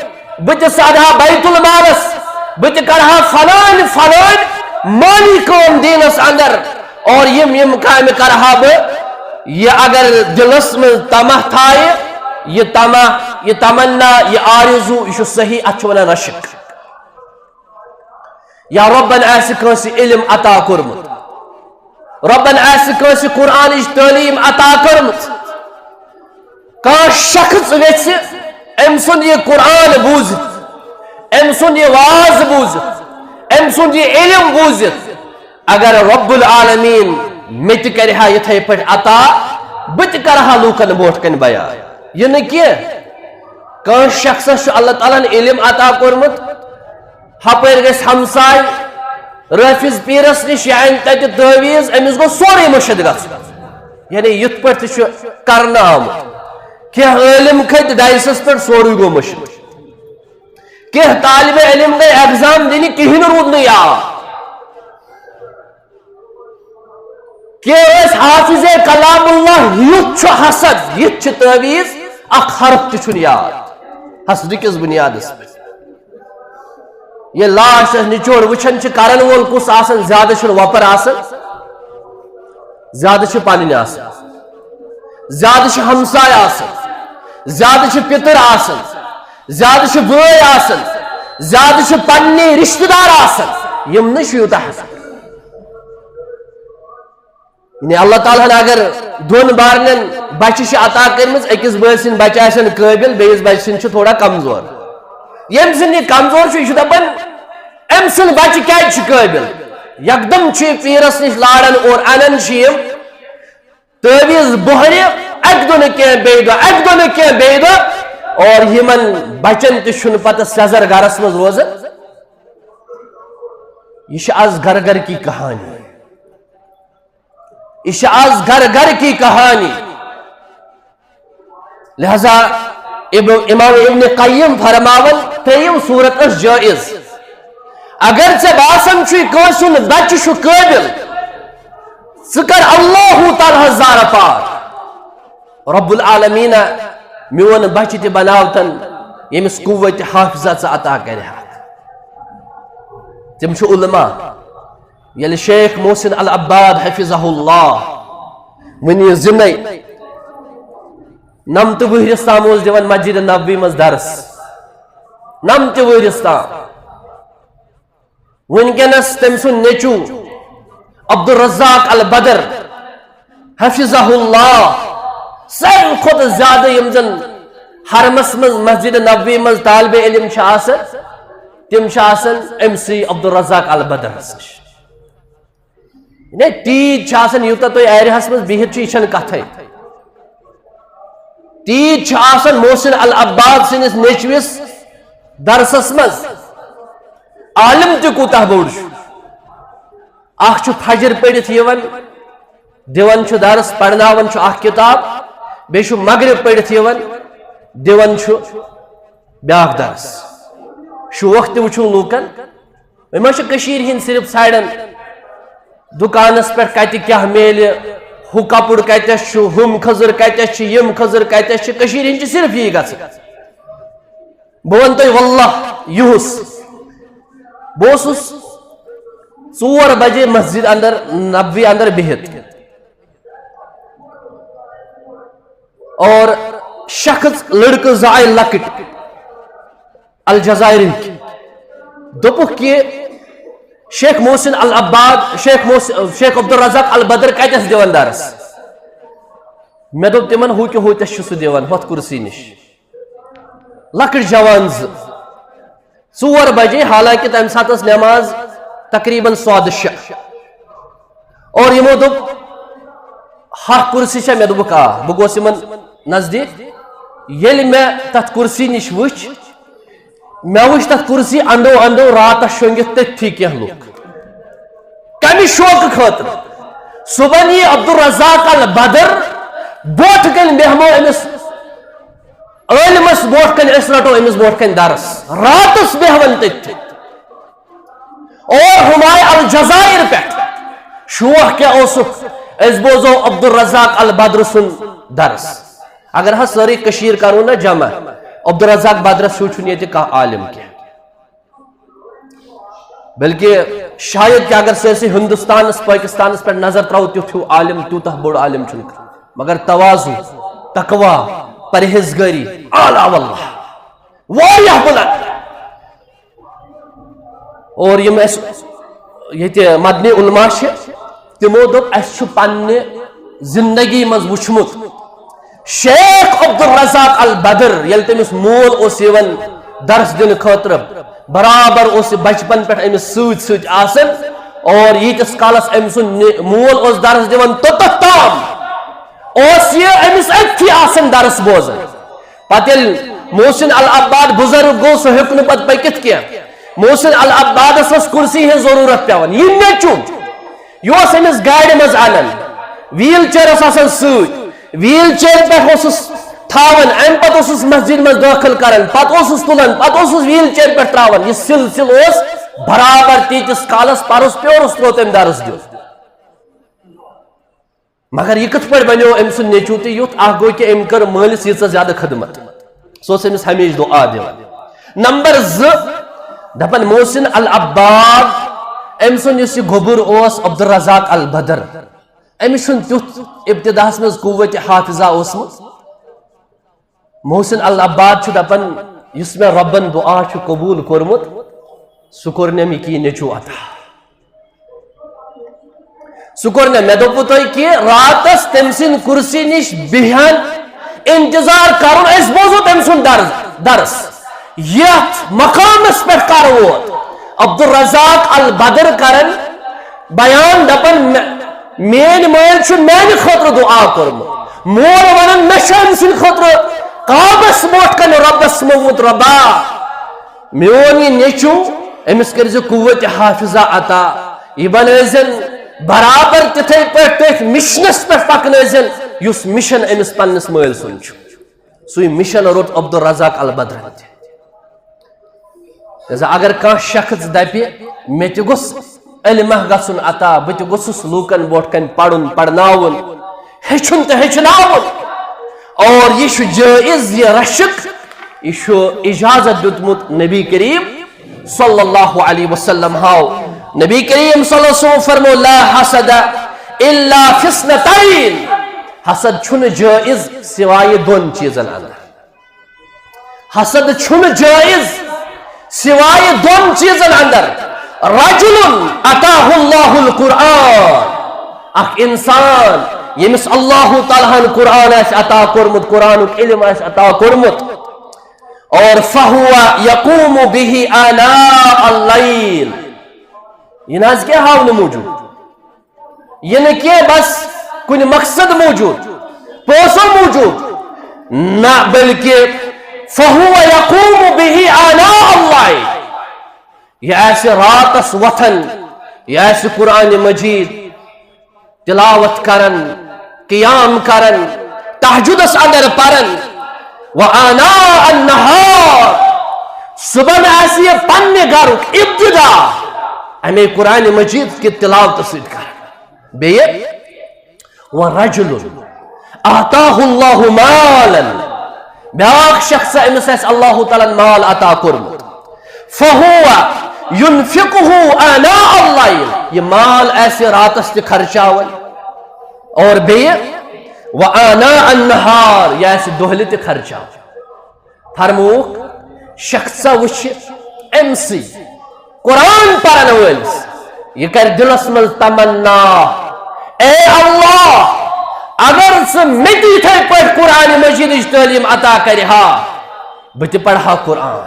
بہٕ تہِ سادٕ ہا بیت المالس، بہٕ تہِ کرٕ ہا فلٲنۍ فلٲنۍ مٲلی کٲم دیٖنس اندر، اور یِم یِم کامہِ کرٕ ہا بہٕ۔ یہِ اگر دِلس منٛز طمع تھایہِ، یہِ طمع، یہِ تمنا، یہِ آرزو، یہِ چھُ صحیح، اتھ چھِ ونان رشک۔ یا رۄبن آسہِ کٲنٛسہِ علم عطا کوٚرمُت، رۄبن آسہِ کٲنٛسہِ قرآنٕچ تعلیٖم عطا کٔرمٕژ، کانٛہہ شخص ویژھِ أمۍ سُنٛد یہِ قرآن بوٗزِتھ، أمۍ سُنٛد یہِ واز بوٗزِتھ، أمۍ سُنٛد یہِ علم بوٗزِتھ، اگر رب العالمین مےٚ تہِ کرِ ہا یِتھے پٲٹھۍ عطا، بہٕ تہِ کرٕ ہا لوٗکن برونٛٹھ کنہِ بیان۔ یہِ نہٕ کینٛہہ، کٲنٛسہِ شخصس چھُ اللہ تعالیٰ ہن علم عطا کوٚرمُت، ہپٲرۍ گژھِ ہمساے رٲفِض پیٖرس نِش، یہِ اَنہِ تَتہِ تعویٖذ، أمِس گوٚو سورُے مٔشِتھ گژھُن۔ یعنی یِتھ پٲٹھۍ تہِ چھُ کرنہٕ آمُت۔ کینٛہہ عٲلِم کھٔتۍ ڈایسَس پٮ۪ٹھ، سورُے گوٚو مٔشِتھ۔ کینٛہہ طالبہِ علم گٔے ایگزام دِنہِ، کِہیٖنۍ روٗد نہٕ یاد۔ کینٛہہ ٲسۍ حافظ کلام اللہ، یُتھ چھُ حسد، یِتھ چھِ تعویٖذ، اکھ حرف تہِ چھُنہٕ یاد حسدٕ کِس بُنیادس پٮ۪ٹھ۔ ییٚلہِ لاسٹس نچوڑ وٕچھان چھِ، کرن وول کُس آسان، زیادٕ چھُنہٕ وۄپر آسان، زیادٕ چھِ پنٕنۍ آسان، زیادٕ چھِ ہمساے آسان، زیادٕ چھِ پِتٕر آسان، زیادٕ چھِ بٲے آسان، زیادٕ چھِ پننی رشتہٕ دار آسان، یِم نہٕ چھِ یوٗتاہ حسد۔ یعنی اللہ تعالیٰ ہن اگر دۄن بارنٮ۪ن بچہِ چھِ عطا کٔرمٕژ، أکِس بٲے سٕنٛدۍ بچہِ آسن قٲبِل، بیٚیِس بچہِ سٕنٛدۍ چھِ تھوڑا کمزور۔ ییٚمۍ سٕنٛدۍ یہِ کمزور چھُ، یہِ چھُ دپان، أمۍ سٕنٛدۍ بچہِ کیازِ چھِ قٲبِل؟ یکدم چھُ یہِ پیٖرس نِش لاران اور انان چھِ یِم تعویٖذ بۄہرِ، اکہِ دۄہ نہٕ کینٛہہ بیٚیہِ دۄہ، اکہِ دۄہ نہٕ کینٛہہ بیٚیہِ دۄہ، اور یِمن بچن تہِ چھُنہٕ پتہٕ سیٚزر گرس منٛز روزان۔ یہِ چھِ از گرٕ گرٕ کی کہانی۔ یہِ چھِ از گھر گھر کی کہانی۔ لہذا اب-، امام ابن قیم فرماون، ترٛیٚیِم صورت ٲس جٲیز۔ اگر ژےٚ باسان چھُے کٲنٛسہِ ہُنٛد بچہِ چھُ قٲبِل، ژٕ کر اللہ تعالیٰ ہس زارٕ پار، رب العالمین میون بچہِ تہِ بناوتن، ییٚمِس قوت حافظہ ژٕ عطا کرِ ہا۔ تِم چھِ علماء۔ ییٚلہِ شیخ محسن العباد حفظہ اللہ وُنہِ زِندَے نَمتہٕ وُہرِس تام اوس دِوان مسجد نبوی منٛز درس، نَمتہٕ وُہرِس تام۔ وُنکیٚنَس تٔمۍ سُنٛد نیٚچوٗ عبدالرزاق البدر حفظہ اللہ، ساروی کھۄتہٕ زیادٕ یِم زَن حرمس منٛز مسجد نبوی منٛز طالب علم چھِ آسان، تِم چھِ آسان أمۍ سٕے عبدالرزاق البدرس نِش۔ یعنی تیٖتۍ چھِ آسان، یوٗتاہ تُہۍ ایریاہس منٛز بِہِتھ چھِو، یہِ چھَنہٕ کَتھٕے۔ تیٖتۍ چھِ آسان محسن العباد سٕنٛدِس نیٚچوِس درسس منٛز۔ عالم تہِ کوٗتاہ بوٚڑ چھُ۔ اکھ چھُ فجر پٔرِتھ یِوان، دِوان چھُ درس، پرناوان چھُ اکھ کِتاب، بیٚیہِ چھُ مغرب پٔرِتھ یِوان، دِوان چھُ بیٛاکھ درس۔ شوق تہِ وٕچھُن لوٗکن۔ وۄنۍ ما چھِ کٔشیٖرِ ہِنٛدۍ صرف سایڈن دُکانس پٮ۪ٹھ کتہِ کیٛاہ میلہِ، ہُہ کپُر کتٮ۪س چھُ، ہُم خٔزٕر کتٮ۪س چھِ، یِم خٔزٕر کتٮ۪س چھِ، کٔشیٖرِ ہِنٛدۍ چھِ صرف یی گژھان۔ بہٕ وَنہٕ تۄہہِ واللہ، یُہُس، بہٕ اوسُس ژور بجے مسجد اندر، نبوی اندر بِہِتھ، اور شخص، لڑکہٕ زٕ آیہِ لۄکٕٹۍ الجزائرٕکۍ، دوٚپُکھ کہِ شیخ محسن العباد، شیخ محسن، شیخ عبدالرزاق البدر کتٮ۪س دِوان درس؟ مےٚ دوٚپ تِمن، ہُہ کہِ ہوتٮ۪س چھُ سُہ دِوان، ہۄتھ کُرسی نِش۔ لۄکٕٹۍ جوان زٕ، ژور بجے، حالانکہ تمہِ ساتہٕ ٲس نماز تقریباً سوادٕ شےٚ۔ اور یِمو دوٚپ، ہۄکھ کُرسی چھےٚ؟ مےٚ دوٚپُکھ، آ۔ بہٕ گوس یِمن نزدیٖک۔ ییٚلہِ مےٚ تتھ کُرسی نِش وٕچھ، مےٚ وٕچھ تتھ کُرسی اندو اندو راتس شۄنٛگِتھ تٔتھی کینٛہہ لُکھ۔ کمہِ شوقہٕ خٲطرٕ؟ صبحن یی عبدالرزاق البدر، برونٛٹھ کنہِ بیٚہمو أمِس عٲلمس برونٛٹھ کنہِ، أسۍ رٹو أمِس برونٛٹھ کنہِ درس۔ راتس بیٚہوان تٔتھی۔ اور ہُم آے الجزائر پٮ۪ٹھ۔ شوق کیٛاہ اوسُکھ؟ أسۍ بوزو عبدالرزاق البدر سُنٛد درس۔ اگر حظ سٲرٕے کٔشیٖر کرو نہ جمع، عبدالرزاق بدرس ہیوٗ چھُنہٕ ییٚتہِ کانٛہہ عالم کینٛہہ۔ بلکہ شاید کہ اگر سٲرسٕے ہندوستانس، پٲکِستانس پٮ۪ٹھ نظر ترٛاوو، تیُتھ ہیوٗ عالم، تیوٗتاہ بوٚڑ عالم چھُنہٕ کانٛہہ۔ مگر تواضع، تقوی، پرہیزگٲری، اعلیٰ واللہ، واریاہ بُلند۔ اور یِم اَسہِ ییٚتہِ مدنی علماء چھِ، تِمو دوٚپ، اَسہِ چھُ پننہِ زندگی منٛز وُچھمُت، شیخ عبدالرزاق البدر، ییٚلہِ تٔمِس مول اوس یِوان درس دِنہٕ خٲطرٕ، برابر اوس یہِ بچپن پٮ۪ٹھ أمِس سۭتۍ سۭتۍ آسان، اور ییٖتِس کالس أمۍ سُنٛد نِ-، مول اوس درس دِوان، توٚتتھ تام اوس یہِ أمِس أتھی آسان درس بوزان۔ پتہٕ ییٚلہِ محسن العباد بزرگ گوٚو، سُہ ہیوٚک نہٕ پتہٕ پٔکِتھ کینٛہہ۔ محسن العبادس ٲس کُرسی ہٕنٛز ضروٗرت پٮ۪وان۔ یہِ نیٚچوٗ، یہِ اوس أمِس گاڑِ منٛز انان، ویٖل چیئرس آسان سۭتۍ، ویٖل چیئر پٮ۪ٹھ اوسُس تھاوان، امہِ پتہٕ اوسُس مسجد منٛز دٲخل کران، پتہٕ اوسُس تُلان، پتہٕ اوسُس ویٖل چیئر پٮ۪ٹھ تراوان۔ یہِ سلسلہٕ اوس برابر تیٖتِس کالس پرُس پیورُس ترٛوو تٔمۍ درس دیُن۔ مگر یہِ کِتھ پٲٹھۍ بنیو أمۍ سُنٛد نیٚچوٗ تہِ یُتھ؟ اکھ گوٚو کہِ أمۍ کٔر مٲلِس ییٖژاہ زیادٕ خدمت، سُہ اوس أمِس ہمیشہِ دُعا دِوان۔ نمبر زٕ، دپان محسن العباد، أمۍ سُنٛد یُس یہِ گوٚبُر اوس عبدالرزاق البدر، أمِس چھُنہٕ تیُتھ ابتداہس منٛز قوت حافظہ اوسمُت۔ محسن العباد چھُ دپان، یُس مےٚ رۄبن دُعا چھُ قبوٗل کوٚرمُت، سُہ کوٚر نہٕ مےٚ کینٛہہ نیٚچوٗ عطا۔ سُہ کوٚر نہٕ، مےٚ دوٚپوُ تۄہہِ کہِ راتس تٔمۍ سٕنٛدِ کُرسی نِش بِہِتھ انتظار کرُن، أسۍ بوزو تٔمۍ سُنٛد درس، درس۔ یتھ مقامس پٮ۪ٹھ کر ووت عبدالرزاق البدر کران بیان، دپان، مے-، میٲنۍ مٲلۍ چھُ میانہِ خٲطرٕ دُعا کوٚرمُت، مول ونان، مےٚ چھُ أمۍ سٕنٛدِ خٲطرٕ کعبس برونٛٹھ کنہِ رۄبس منٛگمُت، رۄبا، میون یہِ نیٚچوٗ، أمِس کٔرۍ زِ قوت حافظہ عطا، یہِ بنٲوزٮ۪ن برابر تِتھے پٲٹھۍ تٔتھۍ مِشنس پٮ۪ٹھ پکنٲوزٮ۪ن، یُس مِشن أمِس پننِس مٲلۍ سُنٛد چھُ۔ سُے مِشن روٚٹ عبدالرزاق البدرن تہِ۔ لہذا اگر کانٛہہ شخص دپہِ، مےٚ تہِ گوٚژھ علمہ گژھُن عطا، بہٕ تہِ گوٚژھُس لوٗکن برونٛٹھ کنہِ پرُن، پرناوُن، ہیٚچھُن تہٕ ہیٚچھناوُن، اور یہِ چھُ جٲیز، یہِ رشک، یہِ چھُ اجازت دیُتمُت نبی کریم صلی اللہ علیہ وسلم ہاو۔ نبی کریم صلی اللہ علیہ وسلم فرمو، لا حسد الا فی اثنتین، حسد چھُنہٕ جٲیز سوائے دۄن چیٖزن اندر۔ حسد چھُنہٕ جٲیز سوائے دۄن چیٖزن اندر۔ رجل آتاہ اللہ القرآن، اکھ انسان ییٚمِس اللہ تعالیٰ ہن قرآن آسہِ عطا کوٚرمُت، قرآنُک علم آسہِ عطا کوٚرمُت، اور فہو یقوم بہ آناء اللیل، یہِ نہ حظ کینٛہہ ہاونہٕ موٗجوٗب، یہِ نہٕ کینٛہہ بس کُنہِ مقصد موٗجوٗب، پونٛسو موٗجوٗب، نہ، بلکہ فہو یقوم بہ آناء اللیل، یہِ آسہِ راتس وۄتھان، یہِ آسہِ قرآن مجید تلاوت کران، قیام کران، تہجدس اندر پران، و آناء النہار، صبحن آسہِ یہِ پننہِ گرُک ابتدا امے قرآن مجید کہِ تلاوتہٕ سۭتۍ کران۔ بیٚیہِ، و رجل آتاہ اللہ مالا، بیاکھ شخص أمِس آسہِ اللہ تعالیٰ ہن مال عطا کوٚرمُت، فہو ینفقہ آناء اللیل، یہِ مال آسہِ راتس تہِ خرچاوان، اور بیٚیہِ و آناء النہار، یہِ آسہِ دۄہلہِ تہِ خرچاوان۔ فرمووُکھ، شخصا وٕچھِ أمۍ سٕے قرآن پرن وٲلِس، یہِ کرِ دِلس منٛز تمنا، اے اللہ، اگر ژٕ مےٚ تہِ یِتھے پٲٹھۍ قرآن مجیدٕچ تعلیٖم عطا کرِ ہا، بہٕ تہِ پرٕ ہا قرآن،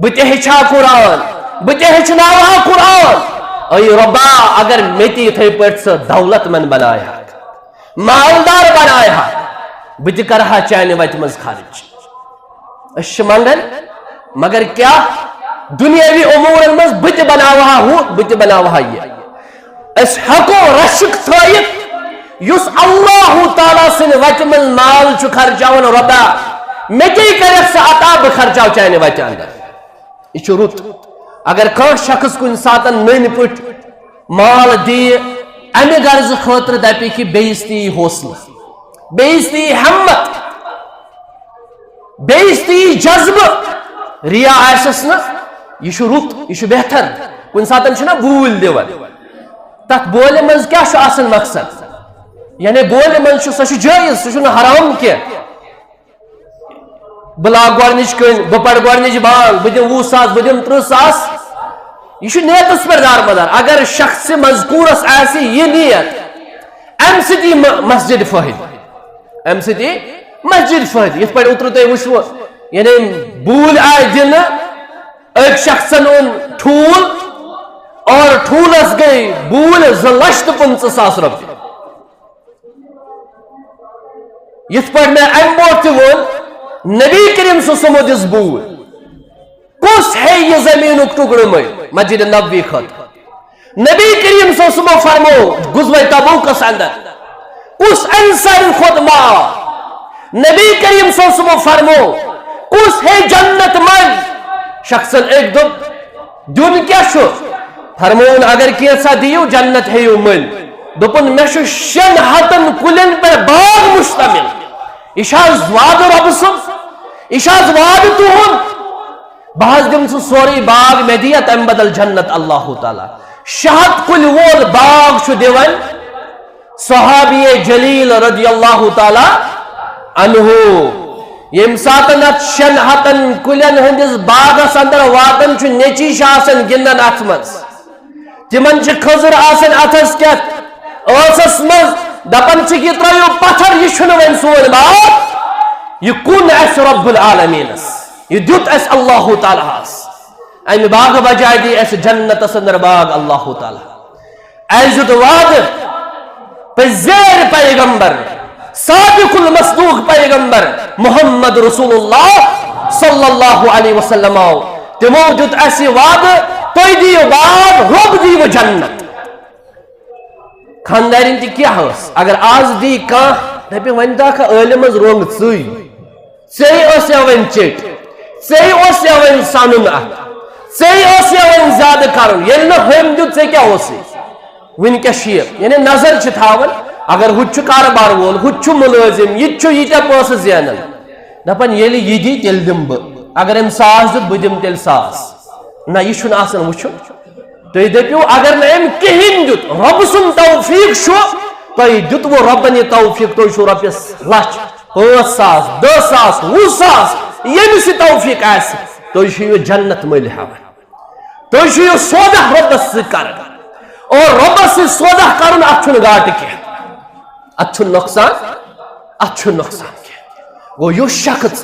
بہٕ تہِ ہیٚچھِ ہا قرآن، بہٕ تہِ ہیٚچھناوٕ ہا قرآن۔ اے رۄبا، اگر مےٚ تہِ یِتھے پٲٹھۍ ژٕ دولت مند بنایہِ ہا، مالدار بنایہِ ہا، بہٕ تہِ کرٕ ہا چانہِ وتہِ منٛز خرچ۔ أسۍ چھِ منگان، مگر کیٛاہ؟ دُنیٲوی امورن منٛز بہٕ تہِ بناوٕ ہا ہُہ، بہٕ تہِ بناوٕ ہا یہِ۔ أسۍ ہٮ۪کو رشک تھٲیِتھ، یُس اللہ تعالیٰ سٕنٛدِ وتہِ منٛز مال چھُ خرچاوان، رۄبا، مےٚ تے کرکھ ژٕ عطا، بہٕ خرچاو چانہِ وتہِ اندر۔ یہِ چھُ رُت۔ اگر کانٛہہ شخص کُنہِ ساتن نٔنۍ پٲٹھۍ مال دِیہِ، امہِ غرضہٕ خٲطرٕ دپہِ کہِ بیٚیِس تہِ یی حوصلہٕ، بیٚیِس تہِ یی ہمت، بیٚیِس تہِ یی جذبہٕ، ریا آسٮ۪س نہٕ، یہِ چھُ رُت، یہِ چھُ بہتر۔ کُنہِ ساتن چھُنہ بوٗلۍ دِوان، تتھ بولہِ منٛز کیٛاہ چھُ آسان مقصد؟ یعنی بولہِ منٛز چھُ، سۄ چھُ جٲیز، سُہ چھُنہٕ حرام کینٛہہ۔ بہٕ لاگہٕ گۄڈٕنِچ کٔنۍ، بہٕ پرٕ گۄڈٕنِچ بانگ، بہٕ دِمہٕ وُہ ساس، بہٕ دِمہٕ ترٕٛہ ساس۔ یہِ چھُ نیتس پٮ۪ٹھ دارمدار۔ اگر شخص مذکورس آسہِ یہِ نیت، امہِ سۭتۍ یی م-، مسجد فٲیدٕ۔ امہِ سۭتۍ یی مسجد فٲیدٕ۔ یِتھ پٲٹھۍ اوترٕ تۄہہِ وٕچھوٕ، یعنی بوٗلۍ آیہِ دِنہٕ، أکۍ شخصن اوٚن ٹھوٗل اور ٹھوٗلس گٔے بوٗلۍ زٕ لچھ تہٕ پٕنٛژٕہ ساس رۄپیہِ۔ یِتھ پٲٹھۍ مےٚ امہِ برونٛٹھ تہِ ووٚن، نبی کریم صلی اللہ علیہ وسلمو دِژ بوٗلۍ۔ کُس ہیٚیہِ یہِ زٔمیٖنُک ٹُکڑٕ مٔلۍ مسجد نبوی خٲطرٕ؟ نبی کریم صلی اللہ علیہ وسلمو فرمو غزوہ تبوکس اندر، کُس انصاری کھوت ماف؟ نبی کریم صلی اللہ علیہ وسلمو فرمو، کُس ہے جنت منٛز؟ شخصن أکۍ دوٚپ، دیُن کیٛاہ چھُ؟ فرمووُن، اگر کینٛژھا دِیِو، جنت ہیٚیِو مٔلۍ۔ دوٚپُن، مےٚ چھُ شٮ۪ن ہتن کُلٮ۪ن پٮ۪ٹھ باغ مشتمل۔ یہِ چھا حظ وعدٕ رۄبہٕ سُنٛد؟ یہِ چھا حظ وعدٕ تُہُنٛد؟ بہٕ حظ دِمہٕ سُہ سورُے باغ، مےٚ دِیا تَمہِ بدل جنت اللہ تعالیٰ۔ شےٚ ہتھ کُلۍ وول باغ چھُ دِوان صحابی جلیل رضی اللہ تعالیٰ عنہ۔ ییٚمہِ ساتہٕ اَتھ شٮ۪ن ہتن کُلٮ۪ن ہٕنٛدِس باغس اندر واتان چھُ، نیٚچی چھِ آسان گِنٛدان اَتھ منٛز۔ تِمن چھِ کھٔزٕر آسان اَتھس کٮ۪تھ، ٲسس منٛز۔ دپان چھِکھ، یہِ ترٲیِو پتھر، یہِ چھُنہٕ وۄنۍ سون باغ، یہِ کُن اَسہِ رب العالمینس، یہِ دیُت اَسہِ اللہ تعالیٰ ہس۔ امہِ باغہٕ بجایہِ دی اَسہِ جنتس اندر باغ اللہ تعالیٰ۔ اَسہِ دیُت وعدٕ پزیر پیغمبر، صادق المصدوق پیغمبر محمد رسول اللہ صلی اللہ علیہ وسلم۔ تِمو دیُت اَسہِ وعدٕ، تُہۍ دِیِو باغ، رۄب دِیِو جنت۔ خاندارٮ۪ن تہِ کیٛاہ ٲس؟ اگر آز دی کانٛہہ، دَپہِ، وۄنۍ دَکھ عٲلمس رۄنٛگ ژٕے۔ ژےٚ ٲس یا وۄنۍ چیٚٹۍ، ژےٚ اوس یا وۄنۍ سَنُن اَتھ، ژےٚ اوس یا وۄنۍ زیادٕ کَرُن۔ ییٚلہِ نہٕ ہُمۍ دیُت، ژےٚ کیٛاہ اوسُے؟ وٕنکیٚس چھِ یہِ، یعنی نظر چھِ تھاوان، اگر ہُہ تہِ چھُ کارٕبار وول، ہُہ تہِ چھُ مُلٲزِم، یہِ تہِ چھُ ییٖتیٛاہ پونٛسہٕ زینان۔ دَپان، ییٚلہِ یہِ دی، تیٚلہِ دِمہٕ بہٕ۔ اگر أمۍ ساس دیُت، بہٕ دِمہٕ تیٚلہِ ساس۔ نہ، یہِ چھُنہٕ آسان وٕچھُن۔ تُہۍ دٔپِو، اگر نہٕ أمۍ کِہیٖنۍ دیُت، رۄبہٕ سُنٛد توفیٖق چھُ، تۄہہِ دیُتوٕ رۄبَن یہِ توفیٖق، تُہۍ چھِو رۄپیَس لَچھ، پانٛژھ ساس، دَہ ساس، وُہ ساس، ییٚمِس یہِ توفیٖق آسہِ، تُہۍ چھِو یہِ جنت مٔلۍ ہٮ۪وان۔ تُہۍ چھِو یہِ سودا رۄبَس سۭتۍ کَران۔ اور رۄبَس سۭتۍ سودا کَرُن، اَتھ چھُنہٕ گاٹہٕ کینٛہہ، اَتھ چھُنہٕ نۄقصان، اَتھ چھُنہٕ نۄقصان کینٛہہ۔ گوٚو، یُس شخص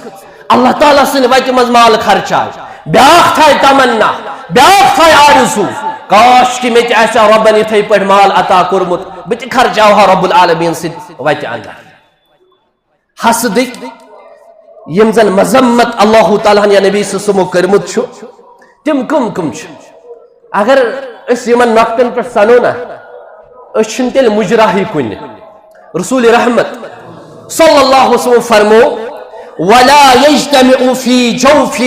اللہ تعالیٰ سٕنٛدِ وَتہِ منٛز مال خرچاوِ، بیٛاکھ تھایہِ تمنا، بیٛاکھ تھایہِ آرزوٗ، کاش کہِ مےٚ تہِ آسہِ ہا رۄبَن یِتھَے پٲٹھۍ مال عطا کوٚرمُت، بہٕ تہِ خرچاوہا رۄب العالمیٖن سٕنٛدِ وَتہِ اندر۔ حسدٕکۍ یِم زَن مذمت اللہ تعالیٰ ہَن یا نبی صلی اللہ علیہ وسلمو کٔرمٕتۍ چھُ، تِم کٕم کٕم چھِ؟ اگر أسۍ یِمن نۄقطن پٮ۪ٹھ سنو نا، أسۍ چھِنہٕ تیٚلہِ مُجراہٕے کُنہِ۔ رسول رحمت صلی اللہ علیہ وسلم فرمو، ولا یجتمع فی جوف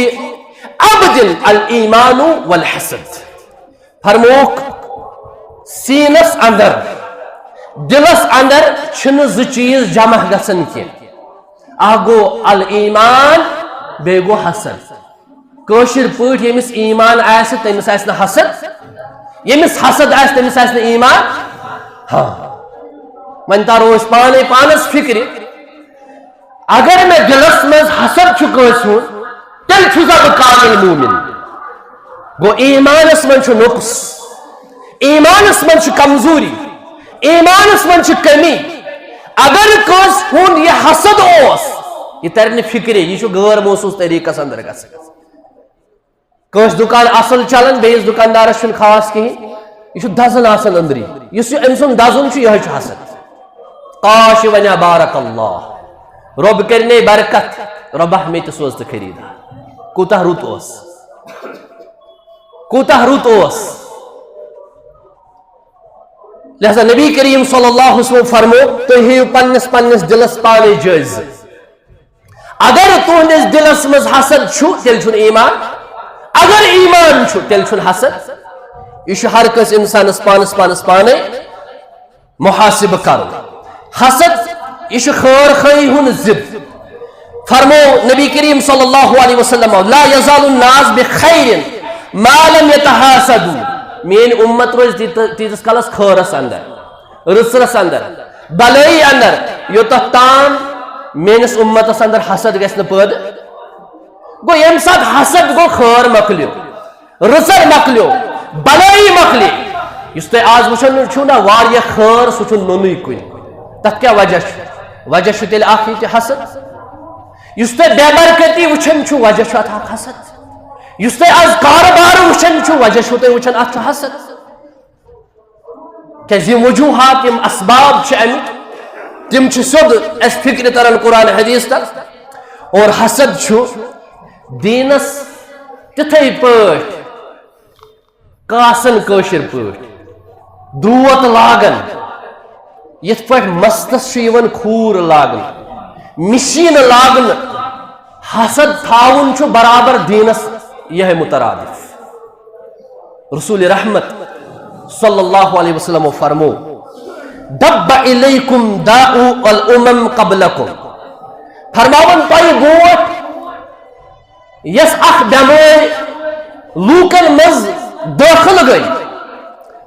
عبد الایمان والحسد۔ فرموک، سینس اندر، دلس اندر چھِنہٕ زٕ چیٖز جمع گژھان کینٛہہ۔ اکھ گوٚو الایمان، بیٚیہِ گوٚو حسد۔ کٲشِر پٲٹھۍ ییٚمِس ایمان آسہِ، تٔمِس آسہِ نہٕ حسد، ییٚمِس حسد آسہِ، تٔمِس آسہِ نہٕ ایمان۔ ہاں، وۄنۍ تارو أسۍ پانے پانس فکرِ، اگر مےٚ دلس منٛز حسد چھُ کٲنٛسہِ ہُنٛد، تیٚلہِ چھُسا بہٕ کامل مومن؟ گوٚو، ایمانس منٛز چھُ نقص، ایمانس منٛز چھِ کمزوری، ایمانس منٛز چھِ کمی۔ اگر کٲنٛسہِ ہُنٛد یہِ حسد اوس، یہِ ترِ نہٕ فکرِ، یہِ چھُ غٲر محسوس طریقس اندر گژھان۔ کٲنٛسہِ دُکان اصل چلان، بیٚیِس دُکاندارس چھُنہٕ خاص کِہیٖنۍ، یہِ چھُ دزان آسان أنٛدری۔ یُس یہِ أمۍ سُنٛد دزُن چھُ، یِہوٚے چھُ حسد۔ کاش یہِ ونہِ ہا، بارک اللہ، رۄب کرِ نے برکت، رۄبہ مےٚ تہِ سوز تہٕ خریٖدار۔ کوٗتاہ رُت اوس، کوٗتاہ رُت اوس۔ لہذا نبی کریم صلی اللہ علیہ وسلم فرمو، تُہۍ ہیٚیِو پننِس پننِس دِلس پانے جٲیزٕ۔ اگر تُہنٛدِس دِلس منٛز حسد چھُ، تیٚلہِ چھُنہٕ ایمان۔ اگر ایمان چھُ، تیٚلہِ چھُنہٕ حسد۔ یہِ چھُ ہر کٲنٛسہِ انسانس پانس پانس پانے محاسبہٕ کرُن۔ حسد، یہِ چھُ خٲر خٲہی ہُنٛد ضد۔ فرمو نبی کریم صلی اللہ علیہ وسلم، لا یزال الناس بخیر ما لم یتحاسدوا۔ میٲنۍ اُمت روزِ تیٖت-، تیٖتِس کالس خٲرس اندر، رٕژرس اندر، بلٲیی اندر، یوٚتتھ تام میٲنِس اُمتس اندر حسد گژھِ نہٕ پٲدٕ۔ گوٚو، ییٚمہِ ساتہٕ حسد گوٚو، خٲر مۄکلیو، رٕژر مۄکلیو، بلٲیی مۄکلے۔ یُس تُہۍ آز وٕچھان چھِو نا، واریاہ خٲر، سُہ چھُ نوٚنُے کُنہِ۔ تَتھ کیٛاہ وجہ چھُ؟ وجہ چھُ تیٚلہِ اَکھ یہِ تہِ حسد۔ یُس تۄہہِ بے برکتی وٕچھان چھُو، وجہ چھُ اَتھ اَکھ حسد۔ یُس تۄہہِ آز کارٕبار وٕچھان چھُو، وجہ چھُو تُہۍ وٕچھان، اَتھ چھُ حسد۔ کیٛازِ یِم وجوہات، یِم اسباب چھِ اَمِکۍ، تِم چھِ سیوٚد اَسہِ فِکرِ تَران قرآن حدیث تَل۔ اور حسد چھُ دیٖنَس تِتھَے پٲٹھۍ کاسَن، کٲشِر پٲٹھۍ دروت لاگان، یِتھ پٲٹھۍ مستَس چھُ یِوان کھوٗر لاگنہٕ، مِشیٖن لاگنہٕ۔ حسد تھاوُن چھُ برابر دیٖنَس یِہوٚے مترادف۔ رسول رحمت صلی اللہ علیہ وسلم فرمو، دب الیکم داء الامم قبلکم۔ فرماوان تۄہہِ برونٛٹھ یۄس اکھ بٮ۪مٲرۍ لوٗکن منٛز دٲخل گٔے،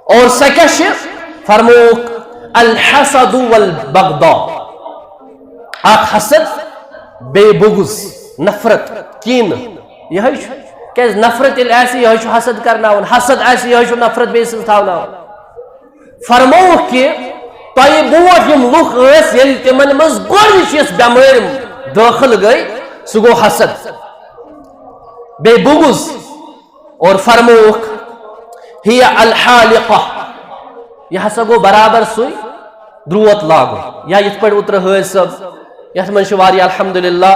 اور سۄ کیٛاہ چھِ؟ فرمووُکھ، الحسد والبغضاء، اکھ حسد، بیٚیہِ بغض، نفرت، کینہٕ۔ یِہوٚے چھُ۔ کیٛازِ نفرت ییٚلہِ آسہِ، یِہوٚے چھُ حسد کرناوان، حسد آسہِ، یِہوٚے چھُ نفرت بیٚیہِ سٕنٛز تھاوناوان۔ فرمووُکھ کہِ تۄہہِ برونٛٹھ یِم لُکھ ٲسۍ، ییٚلہِ تِمن منٛز گۄڈٕنِچ یۄس بٮ۪مٲرۍ دٲخل گٔے، سُہ گوٚو حسد، بیٚیہِ بغض۔ اور فرمووُکھ، ہی الحالقہ، یہِ ہسا گوٚو برابر سُے دروت لاگُن۔ یا یِتھ پٲٹھۍ اوترٕ حٲج صٲب، یَتھ منٛز چھِ واریاہ، الحمدللہ،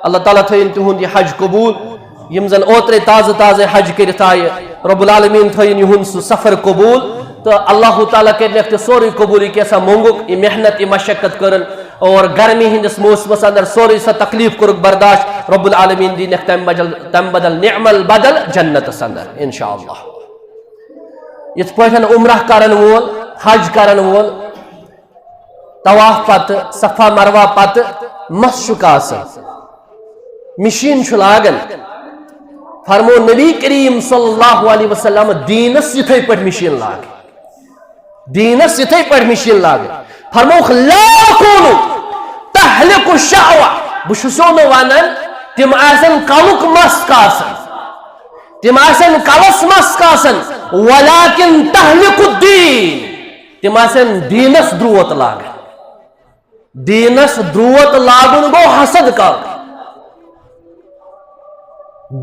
اللہ تعالیٰ تھٲیِن تِہُنٛد یہِ حج قبوٗل۔ یِم زَن اوترَے تازٕ تازَے حج کٔرِتھ آیہِ، رب العالمین تھٲیِن یِہُنٛد سُہ سفر قبوٗل، تہٕ اللہ تعالیٰ کٔرِنَکھ تہِ سورُے قبوٗل، یہِ کیٛاہ سا موٚنٛگُکھ، یہِ محنت، یہِ مشقت کٔرٕن، اور گرمی ہٕنٛدِس موسمَس اندر سورُے سۄ تکلیٖف کوٚرُکھ برداشت، رب العالمین دِنَکھ تَمہِ بدل، تَمہِ بدل نعم البدل جنتَس اندر، انشاءاللہ۔ یِتھ پٲٹھۍ عمرہ کرن وول، حج کرن وول، طواف پتہٕ، صفا مروہ پتہٕ مَس چھُکھ آسان، مِشیٖن چھُ لاگان۔ فرمو نبی کریم صلی اللہ علیہ وسلم، دیٖنس یِتھے پٲٹھۍ مِشیٖن لاگ، دیٖنس یِتھے پٲٹھۍ مِشیٖن لاگ۔ فرمووُکھ، لا اقول تحلق الشعر، بہٕ چھُسو نہٕ ونان تِم آسن کلُک مَس کاسان، تِم آسن کلس مَس کاسان، ولکن تحلق الدین، تِم آسن دیٖنس دروت لاگان۔ دیٖنس دروت لاگُن گوٚو حسد کرُن۔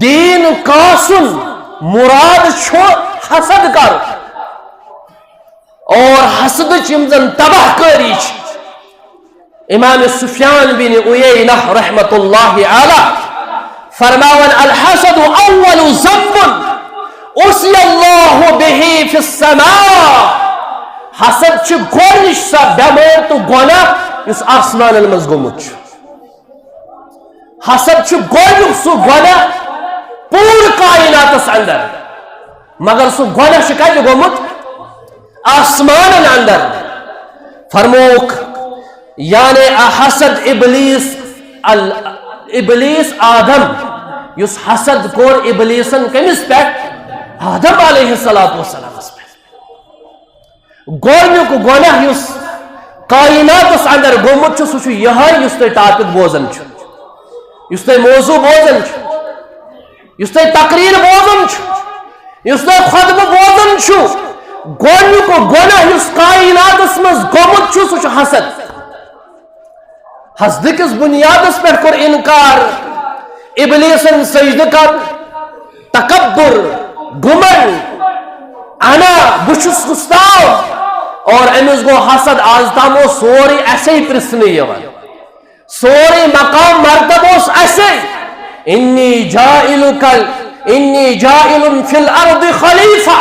دیٖن کاسُن مراد چھُ حسد کرُن۔ اور حسدٕچ یِم زن تباہ کٲری چھِ، امام سفیان بن عیینہ رحمت اللہ علیہ فرماوان، الحسد اول ذنب عصی اللہ بہ فی السماء۔ حسد چھُ گۄڈٕنِچ سۄ بٮ۪مٲرۍ تہٕ گۄناہ یُس آسمانن منٛز گوٚمُت چھُ۔ حسد چھُ گۄڈٕنیُک سُہ گۄناہ پوٗرٕ کائناتس اندر، مگر سُہ گۄناہ چھُ کتہِ گوٚمُت؟ آسمانن اندر۔ فرمووُکھ، یعنی حسد ابلیس ال-، ابلیس آدم، یُس حسد کوٚر ابلیسن کٔمِس پٮ۪ٹھ؟ آدم علیہ الصلوۃ والسلامس پٮ۪ٹھ۔ گۄڈٕنیُک گۄناہ یُس کائناتس اندر گوٚمُت چھُ، سُہ چھُ یِہوٚے یُس تُہۍ ٹاپک بوزان چھِو، یُس تُہۍ موضوع بوزان چھِو، یُس تُہۍ تقریر بوزان چھِو، یُس تُہۍ خطبہٕ بوزان چھِو۔ گۄڈٕنیُک گۄناہ یُس کائناتس منٛز گوٚمُت چھُ، سُہ چھُ حسد۔ حسدٕ کِس بُنیادس پٮ۪ٹھ کوٚر انکار ابلیسن سجدٕ کرُن، تکبر، گمنڈ، انا، بہٕ چھُس اُستاد، اور أمِس گوٚو حسد۔ آز تام اوس سورُے اَسے پرژھنہٕ یِوان، سورُے مقام مرتبہٕ اوس اَسے۔ انی جاعلک، انی جاعل فی الارض خلیفہ۔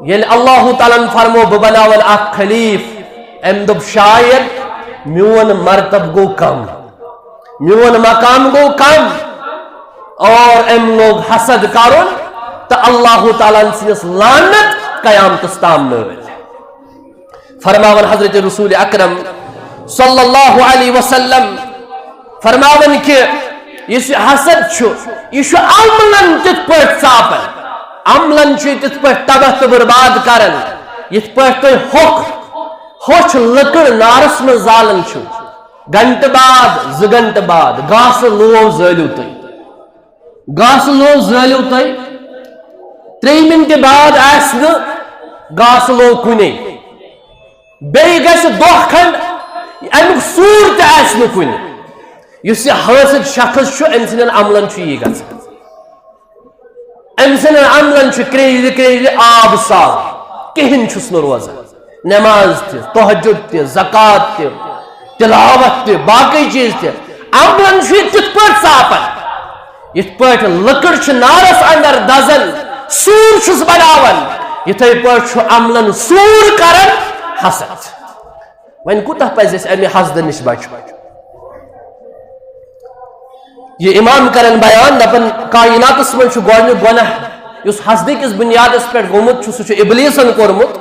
ییٚلہِ اللہ تعالیٰ ہن فرمو، بہٕ بناون اکھ خلیف، أمۍ دوٚپ، شاید میون مرتبہٕ گوٚو کم، میون مقام گوٚو کم، اور أمۍ لوگ حسد کرُن، تہٕ اللہ تعالیٰ ہن ژھٕنِس لعنت قیامتس تام نٲلۍ۔ فرماوان حضرت رسول اکرم صلی اللہ علیہ وسلم، فرماوان کہ یُس یہِ حسد چھُ، یہِ چھُ عملن تِتھ پٲٹھۍ ژاپان، عملن چھُ یہِ تِتھ پٲٹھۍ تباہ تہٕ برباد کران، یِتھ پٲٹھۍ تُہۍ ہوٚکھ، ہوٚچھ لٔکٕر نارس منٛز زالان چھِو۔ گھنٹہٕ بعد، زٕ گھنٹہٕ بعد گاسہٕ لوو زٲلِو تُہۍ، گاسہٕ لوو زٲلِو تُہۍ، ترٛیٚیہِ مِنٹہِ بعد آسہِ نہٕ گاسہٕ لوٚو کُنے، بیٚیہِ گژھِ دۄہ کھنٛڈ، اَمیُک سوٗر تہِ آسہِ نہٕ کُنہِ۔ یُس یہِ حٲسد شخص چھُ، أمۍ سٕنٛدٮ۪ن عملن چھُ یی گژھان۔ أمۍ سٕنٛدٮ۪ن عملن چھُ کرٛیٚجلہِ کرٛیٚجلہِ آب ساو، کِہیٖنۍ چھُس نہٕ روزان۔ نماز تہِ، تہجد تہِ، زکوٰۃ تہِ، تلاوت تہِ، باقٕے چیٖز تہِ۔ عملن چھُ یہِ تِتھ پٲٹھۍ ژاپان، یِتھ پٲٹھۍ لٔکٕر چھِ نارس اندر دزان، سوٗر چھُس بناوان، یِتھے پٲٹھۍ چھُ عملن سوٗر کران حسد۔ وۄنۍ کوٗتاہ پزِ اَسہِ اَمہِ حسدٕ نِش بچُن؟ یہِ امام کرن بیان، دپان، کائناتس منٛز چھُ گۄڈنیُک گۄناہ یُس حسدٕ کِس بُنیادس پٮ۪ٹھ گوٚمُت چھُ، سُہ چھُ ابلیسن کوٚرمُت۔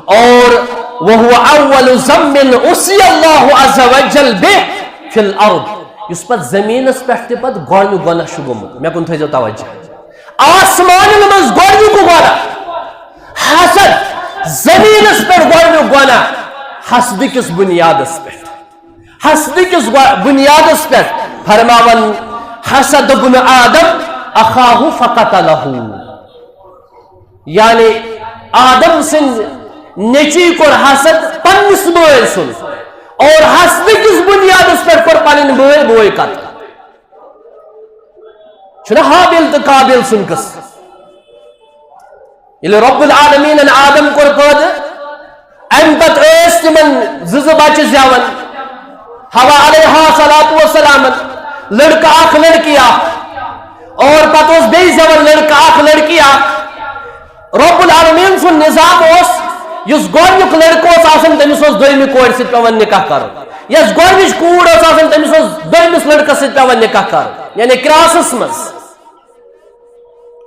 اور وهو اول ذنب عصي الله عز وجل به في الارض، یُس پتہٕ زٔمیٖنس پٮ۪ٹھ تہِ پتہٕ گۄڈنیُک گۄناہ چھُ گوٚمُت۔ مےٚ کُن تھٲیزیو توجہ۔ آسمانن منٛز گۄڈنیُک گۄناہ حسد، زٔمیٖنس پٮ۪ٹھ گۄڈنیُک گۄناہ حسدٕ کِس بُنیادس پٮ۪ٹھ۔ حسدٕ کِس گۄ-، بُنیادس پٮ۪ٹھ فرماوان، حسد ابن آدم اخاه فقتله۔ یعنی آدم سٕنٛدۍ نیٚچوۍ کوٚر حسد پننِس بٲے سُنٛد، اور حسدٕ کِس بُنیادس پٮ۪ٹھ کوٚر پنٕنۍ بٲے بوے قتل۔ چھُنہ حابیل تہٕ قابیل سُنٛد قصہٕ؟ ییٚلہِ رب العالمیٖنن آدم کوٚر پٲدٕ، امہِ پتہٕ ٲسۍ تِمن زٕ زٕ بچہِ زٮ۪وان، حوا علیہا صلاتُ وسلامن لڑکہٕ اکھ لڑکی اکھ، اور پتہٕ اوس بیٚیہِ زٮ۪وان لڑکہٕ اکھ لڑکی اکھ۔ رب العالمین سُنٛد نظام اوس، یُس گۄڈنیُک لڑکہٕ اوس آسان، تٔمِس اوس دوٚیمہِ کورِ سۭتۍ پٮ۪وان نکاح کرُن۔ یۄس گۄڈنِچ کوٗر ٲس آسان، تٔمِس اوس دوٚیمِس لڑکس سۭتۍ پٮ۪وان نکاح کرُن، یعنی کراسس منٛز۔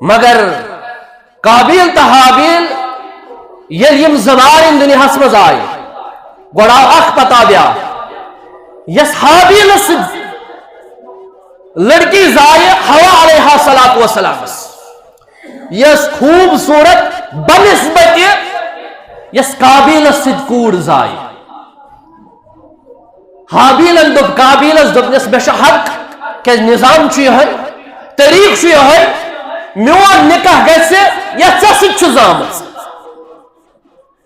مگر قابیل تہٕ حابیل ییٚلہِ یِم زٕ بارٕنۍ دُنیاہس منٛز آیہِ، گۄڈٕ آو اکھ، پتہٕ آو بیٛاکھ۔ یۄس حابیلس سۭتۍ لڑکی زایہِ حوا علیہا صلاتُ وسلامس، یۄس خوٗبصوٗرت بنسبت یۄس قابیلس سۭتۍ کوٗر زایہِ۔ حابیلن دوٚپ قابیلس، دوٚپنس، مےٚ چھُ حق، کیازِ نظام چھُ یِہوٚے، طریٖقہٕ چھُ یِہوٚے، میون نکاح گژھِ یۄس ژےٚ سۭتۍ چھُ زامٕژ،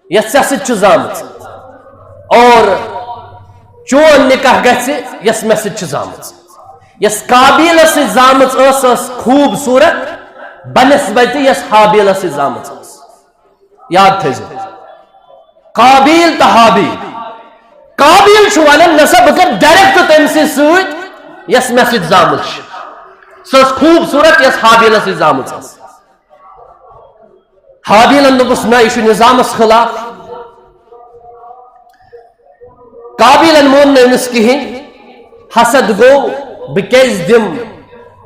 یۄس ژےٚ سۭتۍ چھُ زامٕژ، اور چون نکاح گژھِ یۄس مےٚ سۭتۍ چھِ زامٕژ۔ یۄس قابیلس سۭتۍ زامٕژ ٲس، سۄ ٲس خوٗبصوٗرت بنسبت یۄس حابیلس سۭتۍ زامٕژ ٲس۔ یاد تھٲیزیو، قابیل تہٕ حابیل۔ قابیل چھُ ونان، نسا بہٕ کرٕ direct تٔمۍ سٕے سۭتۍ یۄس مےٚ سۭتۍ زامٕژ چھِ۔ سۄ ٲس خوٗبصوٗرت یۄس حابیلس سۭتۍ زامٕژ ٲس۔ حابیلن دوٚپُس، نہ، یہِ چھُ نظامس خلاف۔ قابیلن مون نہٕ أمِس کِہیٖنۍ۔ حسد گوٚو، بہٕ کیازِ دِمہٕ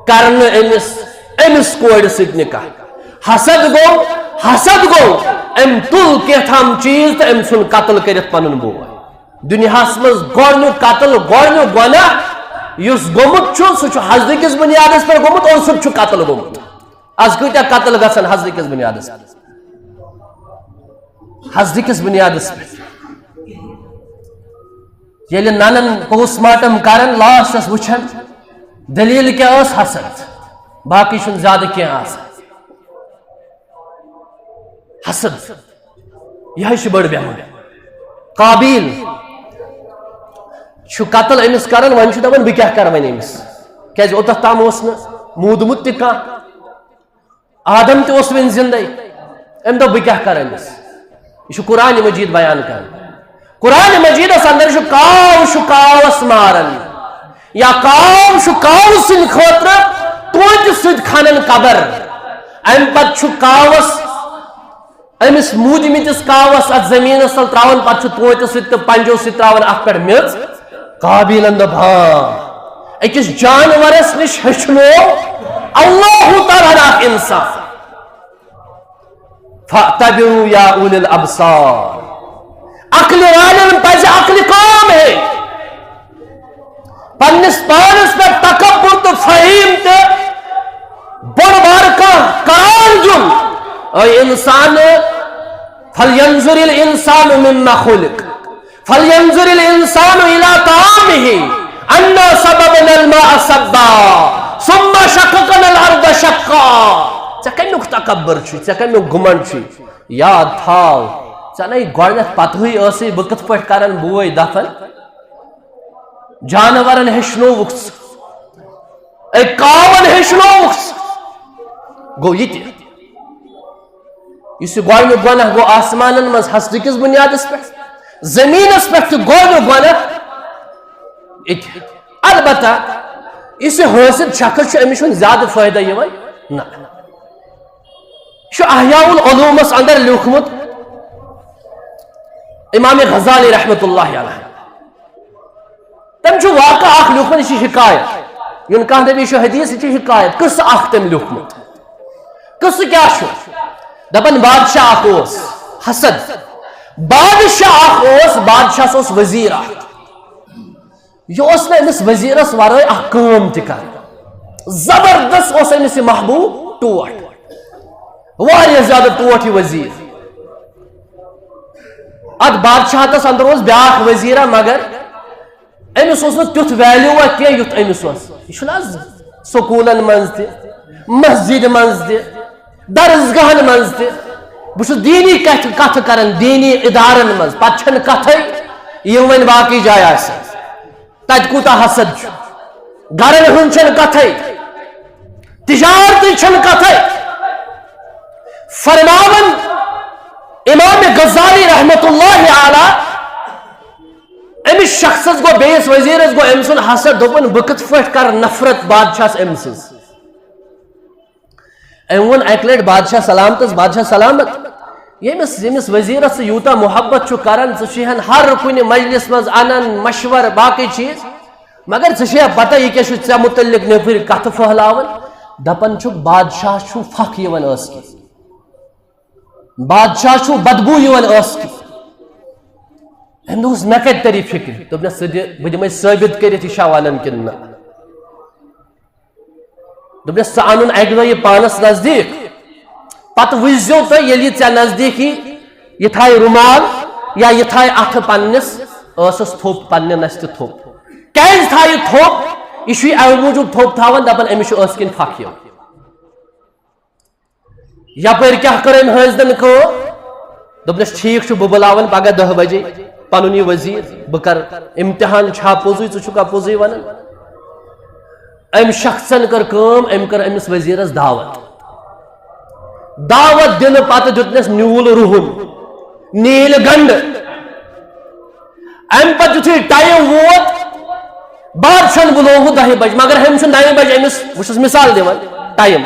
کرنہٕ أمِس، أمِس کورِ سۭتۍ نکاح؟ حسد گوٚو، حسد گوٚو، أمۍ تُل کینٛہہ تام چیٖز تہٕ أمۍ ژھُن قتل کٔرِتھ پنُن بوے۔ دُنیاہس منٛز گۄڈنیُک قتل، گۄڈنیُک گۄناہ یُس گوٚمُت چھُ، سُہ چھُ حسدٕ کِس بُنیادس پٮ۪ٹھ گوٚمُت اور سُہ چھُ قتل گوٚمُت۔ از کۭتیاہ قتل گژھن حسدٕ کِس بُنیادس پٮ۪ٹھ؟ حسدٕ کِس بُنیادس پٮ۪ٹھ۔ ییٚلہِ ننن، post mortem کرن، lastس وٕچھن، دٔلیٖل کیٛاہ ٲس؟ حسد۔ باقٕے چھُنہٕ زیادٕ کینٛہہ آسان۔ حسد، یِہوٚے چھِ بٔڑ بٮ۪مٲرۍ۔ قابیل چھُ قتل أمِس کران، وۄنۍ چھُ دپان، بہٕ کیٛاہ کرٕ وۄنۍ أمِس؟ کیٛازِ اوٚتتھ تام اوس نہٕ موٗدمُت تہِ کانٛہہ۔ آدم تہِ اوس وُنہِ زِندَے۔ أمۍ دوٚپ، بہٕ کیٛاہ کَرٕ أمِس؟ یہِ چھُ قرآن مجیٖد بیان کران۔ قرآن مجیٖدَس اندر چھُ کاو، چھُ کاوَس ماران، یا کاو چھُ کاوٕ سٕنٛدِ خٲطرٕ توتہِ سۭتۍ کھنان قبر۔ اَمہِ پتہٕ چھُ کاوَس، أمِس موٗدمٕتِس کاوَس اَتھ زٔمیٖنَس تَل ترٛاوان، پتہٕ چھُ توتہِ سۭتۍ تہٕ پنجو سۭتۍ ترٛاوان اَتھ پٮ۪ٹھ میٚژ۔ قابیلن دوٚپ، ہاں، أکِس جانورس نِش ہیٚچھنو اللہ تعالیٰ ہن اکھ انسان۔ فاعتبروا یا اولی الابصار، عقلہِ والٮ۪ن پزِ عقلہِ کٲم ہیٚنۍ۔ پننِس پانس پٮ۪ٹھ تکبر تہٕ فہیم تہٕ بوٚڑ بار کانٛہہ قرار دیُن۔ اے انسان، فلینظر الانسان مما خلق۔ فلینظر الانسان الی طعامہ انا صببنا الماء صبا ثم شققنا الارض شقا۔ ژےٚ کمیُک تکبر چھُے، ژےٚ کمیُک گُمنڈ چھُے؟ یاد تھاو، ژےٚ نے گۄڈٕنٮ۪تھ پتہٕے ٲسٕے بہٕ کِتھ پٲٹھۍ کرن بوے دفن۔ جانورن ہیٚچھنووُکھ ژٕ، أکۍ کاون ہیٚچھنووُکھ ژٕ۔ گوٚو یہِ تہِ، یُس یہِ گۄڈٕنیُک گۄناہ گوٚو آسمانن منٛز ہستہٕ کِس بُنیادس پٮ۪ٹھ، زٔمیٖنس پٮ۪ٹھ تہِ گۄڈٕنیُک گۄناہ یہِ تہِ۔ البتہ یُس یہِ حٲسد شخص چھُ، أمِس چھُنہٕ زیادٕ فٲیدٕ یِوان۔ نہ، یہِ چھُ احیاء العلومس اندر لیوٗکھمُت امام غزالی رحمتہ اللہ علیہ۔ تٔمۍ چھُ واقعہ اکھ لیوٗکھمُت، یہِ چھِ حکایت۔ یہِ نہٕ کانٛہہ دَپہِ یہِ چھُ حدیث، یہِ چھِ حکایت۔ قصہٕ اکھ تٔمۍ لیوٗکھمُت۔ قصہٕ کیٛاہ چھُ؟ دَپان بادشاہ اکھ اوس، حسد۔ بادشاہ اکھ اوس، بادشاہس اوس وزیٖر اکھ۔ یہِ اوس نہٕ أمِس وزیٖرس ورٲے اکھ کٲم تہِ کران۔ زبردست اوس أمِس یہِ محبوب ٹوٹھ۔ واریاہ زیادٕ ٹوٹھ یہِ وزیٖر۔ اتھ بادشاہتس اندر اوس بیٛاکھ وزیٖرا، مگر أمِس اوس نہٕ تیُتھ ویلیوٗا کینٛہہ یُتھ أمِس اوس۔ یہِ چھُنہٕ آز سکوٗلن منٛز تہِ، مسجدِ منٛز تہِ، درسگاہن منٛز تہِ۔ بہٕ چھُس دیٖنی کتھِ، کتھٕ کران دیٖنی ادارن منٛز، پتہٕ چھنہٕ کتھے یِم وۄنۍ باقٕے جایہِ آسن۔ تتہِ کوٗتاہ حسد چھُ، گرن ہُنٛد چھنہٕ کتھے، تجارتٕچ چھنہٕ کتھے۔ فرماوان امام غزالی رحمتہ اللہ علیہ، أمِس شخصس گوٚو، بیٚیِس وزیٖرس گوٚو أمۍ سُنٛد حسد، دوٚپُن، "بہٕ کِتھ پٲٹھۍ کرٕ نفرت بادشاہس أمۍ سٕنٛز؟" أمۍ ووٚن اکہِ لٹہِ بادشاہ سلامتس، "بادشاہ سلامت، ییٚمِس، ییٚمِس وزیٖرس ژٕ یوٗتاہ محبت چھُ کران، ژٕ چھُ ہن ہر کُنہِ مجلس منٛز انان مشور، باقٕے چیٖز، مگر ژےٚ چھےٚ پتہ یہِ کیٛاہ چھُ ژےٚ متعلق نیٚبٕرۍ کتھٕ پھٔہلاوان؟" دپان چھُکھ، بادشاہ چھُ پھکھ یِوان ٲسہٕ کِنۍ۔ بادشاہ چھُ بدبو یِوان ٲسہٕ کِنۍ۔ أمۍ دوٚپُس، "مےٚ کَتہِ تَری فِکرِ؟" دوٚپنَس، "ژٕ دِ، بہٕ دِمَے ثٲبِت کٔرِتھ، یہِ چھا وَنان کِنہٕ نہ۔" دوٚپنَس، "ژٕ اَنُن اَکہِ دۄہ یہِ پانَس نزدیٖک، پَتہٕ وٕچھزیو تُہۍ، ییٚلہِ یہِ ژےٚ نزدیٖک یی، یہِ تھایہِ روٗمال یا یہِ تھایہِ اَتھٕ پنٛنِس ٲسَس تھوٚپ، پنٛنہِ نَستہِ تھوٚپ۔ کیٛازِ تھایہِ تھوٚپ؟ یہِ چھُ یہِ اَمہِ موٗجوٗب تھوٚپ تھاوان، دَپان، أمِس چھُ ٲسہٕ کِنۍ پھَکھ یِوان۔" یپٲرۍ کیٛاہ کٔر أمۍ حٲسدن کٲم؟ دوٚپنس، "ٹھیٖک چھُ، بہٕ بُلاوَن پگاہ دَہ بجے پنُن یہِ وزیٖر، بہٕ کرٕ امتحان، چھا پوٚزُے، ژٕ چھُکھا پوٚزُے وَنان؟" أمۍ شخصن کٔر کٲم، أمۍ کٔر أمِس وزیٖرس دعوت۔ دعوت دِنہٕ پتہٕ دیُتنس نیوٗل رُہُن، نیٖلۍ گنڈٕ۔ امہِ پتہٕ یُتھُے ٹایم ووت، بادشاہن بُلوو دَہہِ بجہِ، مگر أمۍ چھُ نَیہِ بجہِ أمِس، بہٕ چھُس مثال دِوان، ٹایم۔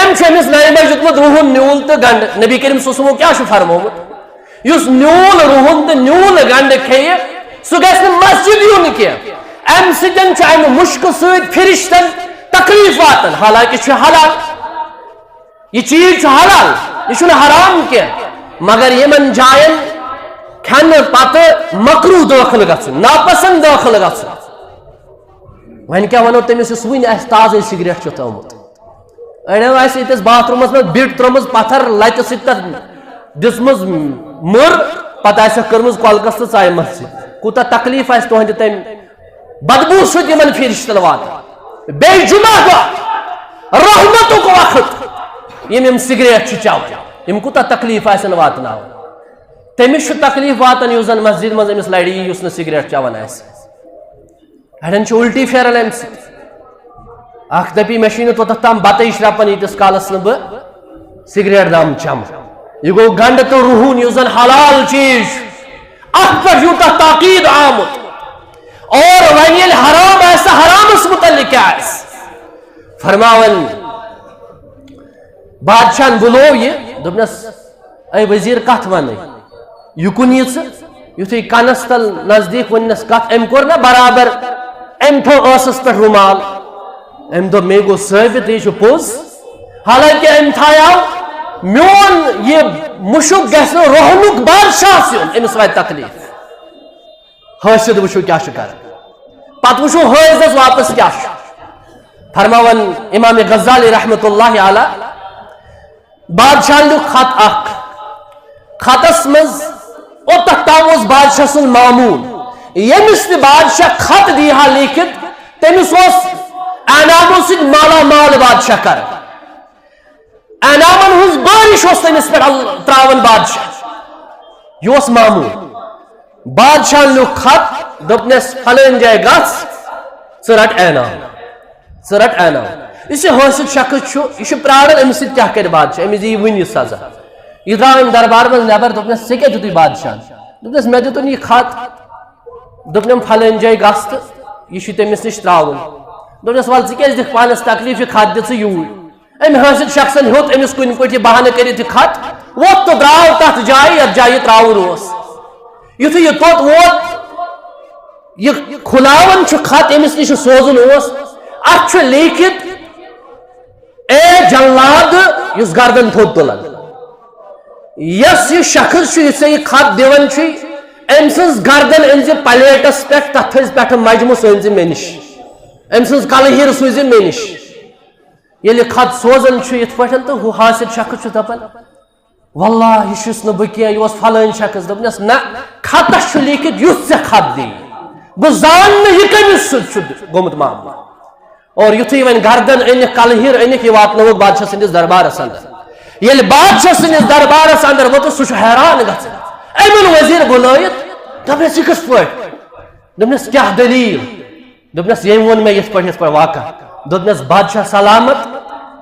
أمۍ چھُ أمِس نَیہِ بجہِ دیُتمُت رُہُن، نیوٗل تہٕ گنڈٕ۔ نبی کریم صلی اللہ علیہ وسلمو کیٛاہ چھُ فرمومُت؟ یُس نیوٗل رُہُن تہٕ نیوٗل گنڈٕ کھیٚیہِ، سُہ گژھِ نہٕ مسجد یُن کینٛہہ۔ امہِ سۭتۍ چھُ امہِ مُشکہٕ سۭتۍ فرشتن تکلیف واتان، حالانکہ چھُ حلال۔ یہِ چیٖز چھُ حلال، یہِ چھُنہٕ حرام کینٛہہ، مگر یِمن جاین کھٮ۪نہٕ پتہٕ مکروہ دٲخل گژھُن، ناپسند دٲخل گژھُن۔ وۄنۍ کیٛاہ وَنو تٔمِس، یُس وُنہِ آسہِ تازَے سگریٹ چیوٚتھ آمُت؟ أڑیو آسہِ ییٚتٮ۪س باتھ روٗمَس منٛز بِٹ ترٲومٕژ پَتھر، لَتہِ سۭتۍ تَتھ دِژمٕژ مٕر، پَتہٕ آسٮ۪کھ کٔرمٕژ کۄلکَس تہٕ ژایہِ مَژھِ۔ کوٗتاہ تکلیٖف آسہِ تُہٕنٛدِ تَمہِ بدبوٗ سۭتۍ یِمَن فرشتَن واتان۔ بیٚیہِ جمعہ دۄہ، رحمتُک وقت، یِم، یِم سگریٹ چھِ چٮ۪وان، یِم کوٗتاہ تکلیٖف آسن واتناوان۔ تٔمِس چھُ تکلیٖف واتان، یُس زَن مسجد منٛز أمِس لَڑِ یی، یُس نہٕ سگریٹ چٮ۪وان آسہِ۔ اڑٮ۪ن چھِ الٹی پھیران امہِ سۭتۍ۔ اکھ دپی، "مےٚ چھُے نہٕ توٚتتھ تام بتہٕ اشرا پنٕنۍ ییٖتِس کالس نہٕ بہٕ سگریٹ دام چمہٕ۔" یہِ گوٚو گنڈٕ تہٕ رُہُن، یُس زن حلال چیٖز چھُ۔ اتھ پٮ۪ٹھ یوٗتاہ تاکید آمُت۔ اور وۄنۍ ییٚلہِ حرام آسہِ، حرامس متعلق کیٛاہ آسہِ؟ فرماوان، بادشاہن بُلوو یہِ، دوٚپنس، "اے وزیر، کتھ ونے؟ یہِ کُن یہِ ژٕ؟" یُتھُے کنس تل نزدیٖک ووٚننس کتھ، أمۍ کوٚر نہ برابر، أمۍ تھوٚو ٲسس پٮ۪ٹھ رومال۔ أمۍ دوٚپ، "مے گوٚو ثٲبت، یہِ چھُ پوٚز۔" حالانکہ أمۍ تھایاو میون یہِ مُشُک گژھِ نہٕ روہنُک بادشاہس یُن، أمِس واتہِ تکلیٖف۔ حٲسد وٕچھِو کیٛاہ چھُ کران۔ پتہٕ وٕچھِو حٲسدس واپس کیٛاہ چھُ۔ فرماوان امام غزالی رحمتہ اللہ علیہ، بادشاہن لیوٚکھ خط اکھ۔ خطس منٛز اوٚتتھ تام اوس بادشاہ سُنٛد معموٗل، ییٚمِس تہِ بادشاہ خط دی ہا لیکھِتھ، تٔمِس اوس انعامو سۭتۍ مالا مال بادشاہ کران۔ انعامن ہٕنٛز بٲرِش اوس تٔمِس پٮ۪ٹھ اللہ تراوان بادشاہ۔ یہِ اوس معموٗل۔ بادشاہن لیوٚکھ خط، دوٚپنس، "فلٲنۍ جایہِ گژھ، ژٕ رٹ انعام، ژٕ رٹ انعام۔" یُس یہِ حٲسِد شخص چھُ، یہِ چھُ پراران أمِس سۭتۍ کیٛاہ کرِ بادشاہ، أمِس دِیہِ وُنہِ یہِ سزا۔ یہِ درٛاو أمۍ دربار منٛز نٮ۪بر، دوٚپنس، "ژےٚ کیٛاہ دیُتُے بادشاہن؟" دوٚپنس، "مےٚ دیُتُن یہِ خط، دوٚپنم، فلٲنۍ جایہِ گژھ تہٕ یہِ چھُ تٔمِس نِش تراوُن۔" دوٚپنس، "ولہٕ، ژٕ کیٛازِ دِکھ پانس تکلیف، یہِ خط دِ ژٕ یوٗرۍ؟" أمۍ حٲسِد شخصن ہیوٚت أمِس کُنہِ پٲٹھۍ یہِ بہانہٕ کٔرِتھ یہِ خط، ووت تہٕ درٛاو تتھ جایہِ، یتھ جایہِ یہِ ترٛاوُن اوس۔ یُتھُے یہِ توٚت ووت، یہِ کھُلاوان چھُ خط، أمِس نِش یہِ سوزُن اوس، اتھ چھُ لیٖکھِتھ، "اے جلاد، یُس گردن تھوٚد تُلان، یۄس یہِ شخص چھُ، یُس ژےٚ یہِ خط دِوان چھُے، أمۍ سٕنٛز گردن أنۍ زِ پلیٹس پٮ۪ٹھ، تتھ تھٲوزِ پٮ۪ٹھٕ مجمہٕ، سُہ أنۍ زِ مےٚ نِش، أمۍ سٕنٛز کلہٕ ہیٖر سوٗزِ مےٚ نِش۔" ییٚلہِ خط سوزان چھُ یِتھ پٲٹھۍ، تہٕ ہُہ حٲسِد شخص چھُ دپان، "واللہ، یہِ چھُس نہٕ بہٕ کینٛہہ، یہِ اوس فلٲنۍ شخص۔" دوٚپنس، "نہ، خطس چھُ لیٖکھِتھ، یُس ژےٚ خط دِیہِ، بہٕ زانہٕ نہٕ یہِ کٔمِس سۭتۍ چھُ گوٚمُت معاملہٕ۔" اور یُتھُے وۄنۍ گردن أنِکھ، کلہٕ ہیٖر أنِکھ، یہِ واتنووُکھ بادشاہ سٕنٛدِس دربارس اندر۔ ییٚلہِ بادشاہ سٕنٛدِس دربارس اندر ووتُس، سُہ چھُ حیران گژھان۔ أمۍ ووٚن وزیر بُلٲیِتھ، دوٚپنس، "یہِ کِتھ پٲٹھۍ؟" دوٚپنس، "کیٛاہ دٔلیٖل؟" دوٚپنس، "ییٚمۍ ووٚن مےٚ یِتھ پٲٹھۍ، یِتھ پٲٹھۍ واقعہ۔" دوٚپنس، "بادشاہ سلامت،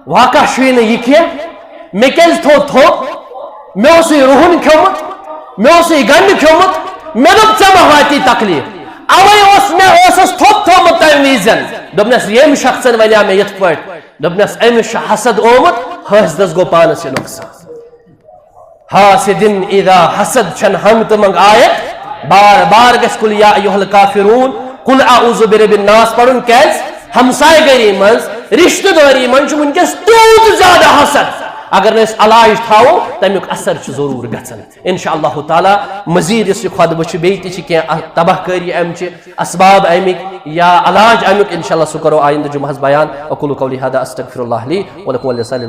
واقعہ چھُے نہٕ یہِ کینٛہہ۔ مےٚ کیٛازِ تھوٚو تھوٚپ؟ مےٚ اوسُے رُہُن کھیوٚمُت، مےٚ اوسُے گنڈٕ کھیوٚمُت، مےٚ دوٚپ، ژےٚ ما واتی تکلیٖف؟ اوے اوس مےٚ، اوسُس تھوٚپ تھوٚومُت تَمہِ وِزٮ۪ن۔" دوٚپنس، "ییٚمۍ شخصن ونیٛا مےٚ یِتھ پٲٹھۍ۔" دوٚپنس، "أمِس چھُ حسد آمُت، حٲسدس گوٚو پانس یہِ نۄقصان۔" حاسد اذا حسد چھن ہنگ تہٕ منگ آیت، بار بار گژھِ قل یا ایھا الکافرون، قل اعوذ برب الناس پرُن۔ کیازِ؟ ہمسایہ گری منٛز، رشتہٕ دٲری منٛز چھُ وٕنکیٚس تیوٗت زیادٕ حسد، اگر نہٕ أسۍ علاج تھاوو، تمیُک اثر چھُ ضروٗر گژھان۔ ان شاء اللہ تعالیٰ مزید یُس یہِ خطبہٕ چھُ، بیٚیہِ تہِ چھِ کینٛہہ تباہ کٲری امچہِ، اسباب امِکۍ یا علاج امیُک، ان شاء اللہ سُہ کرو آیندٕ جمعہس بیان۔ اقول قولی ھذا استغفر اللہ لی ولکم ولسائر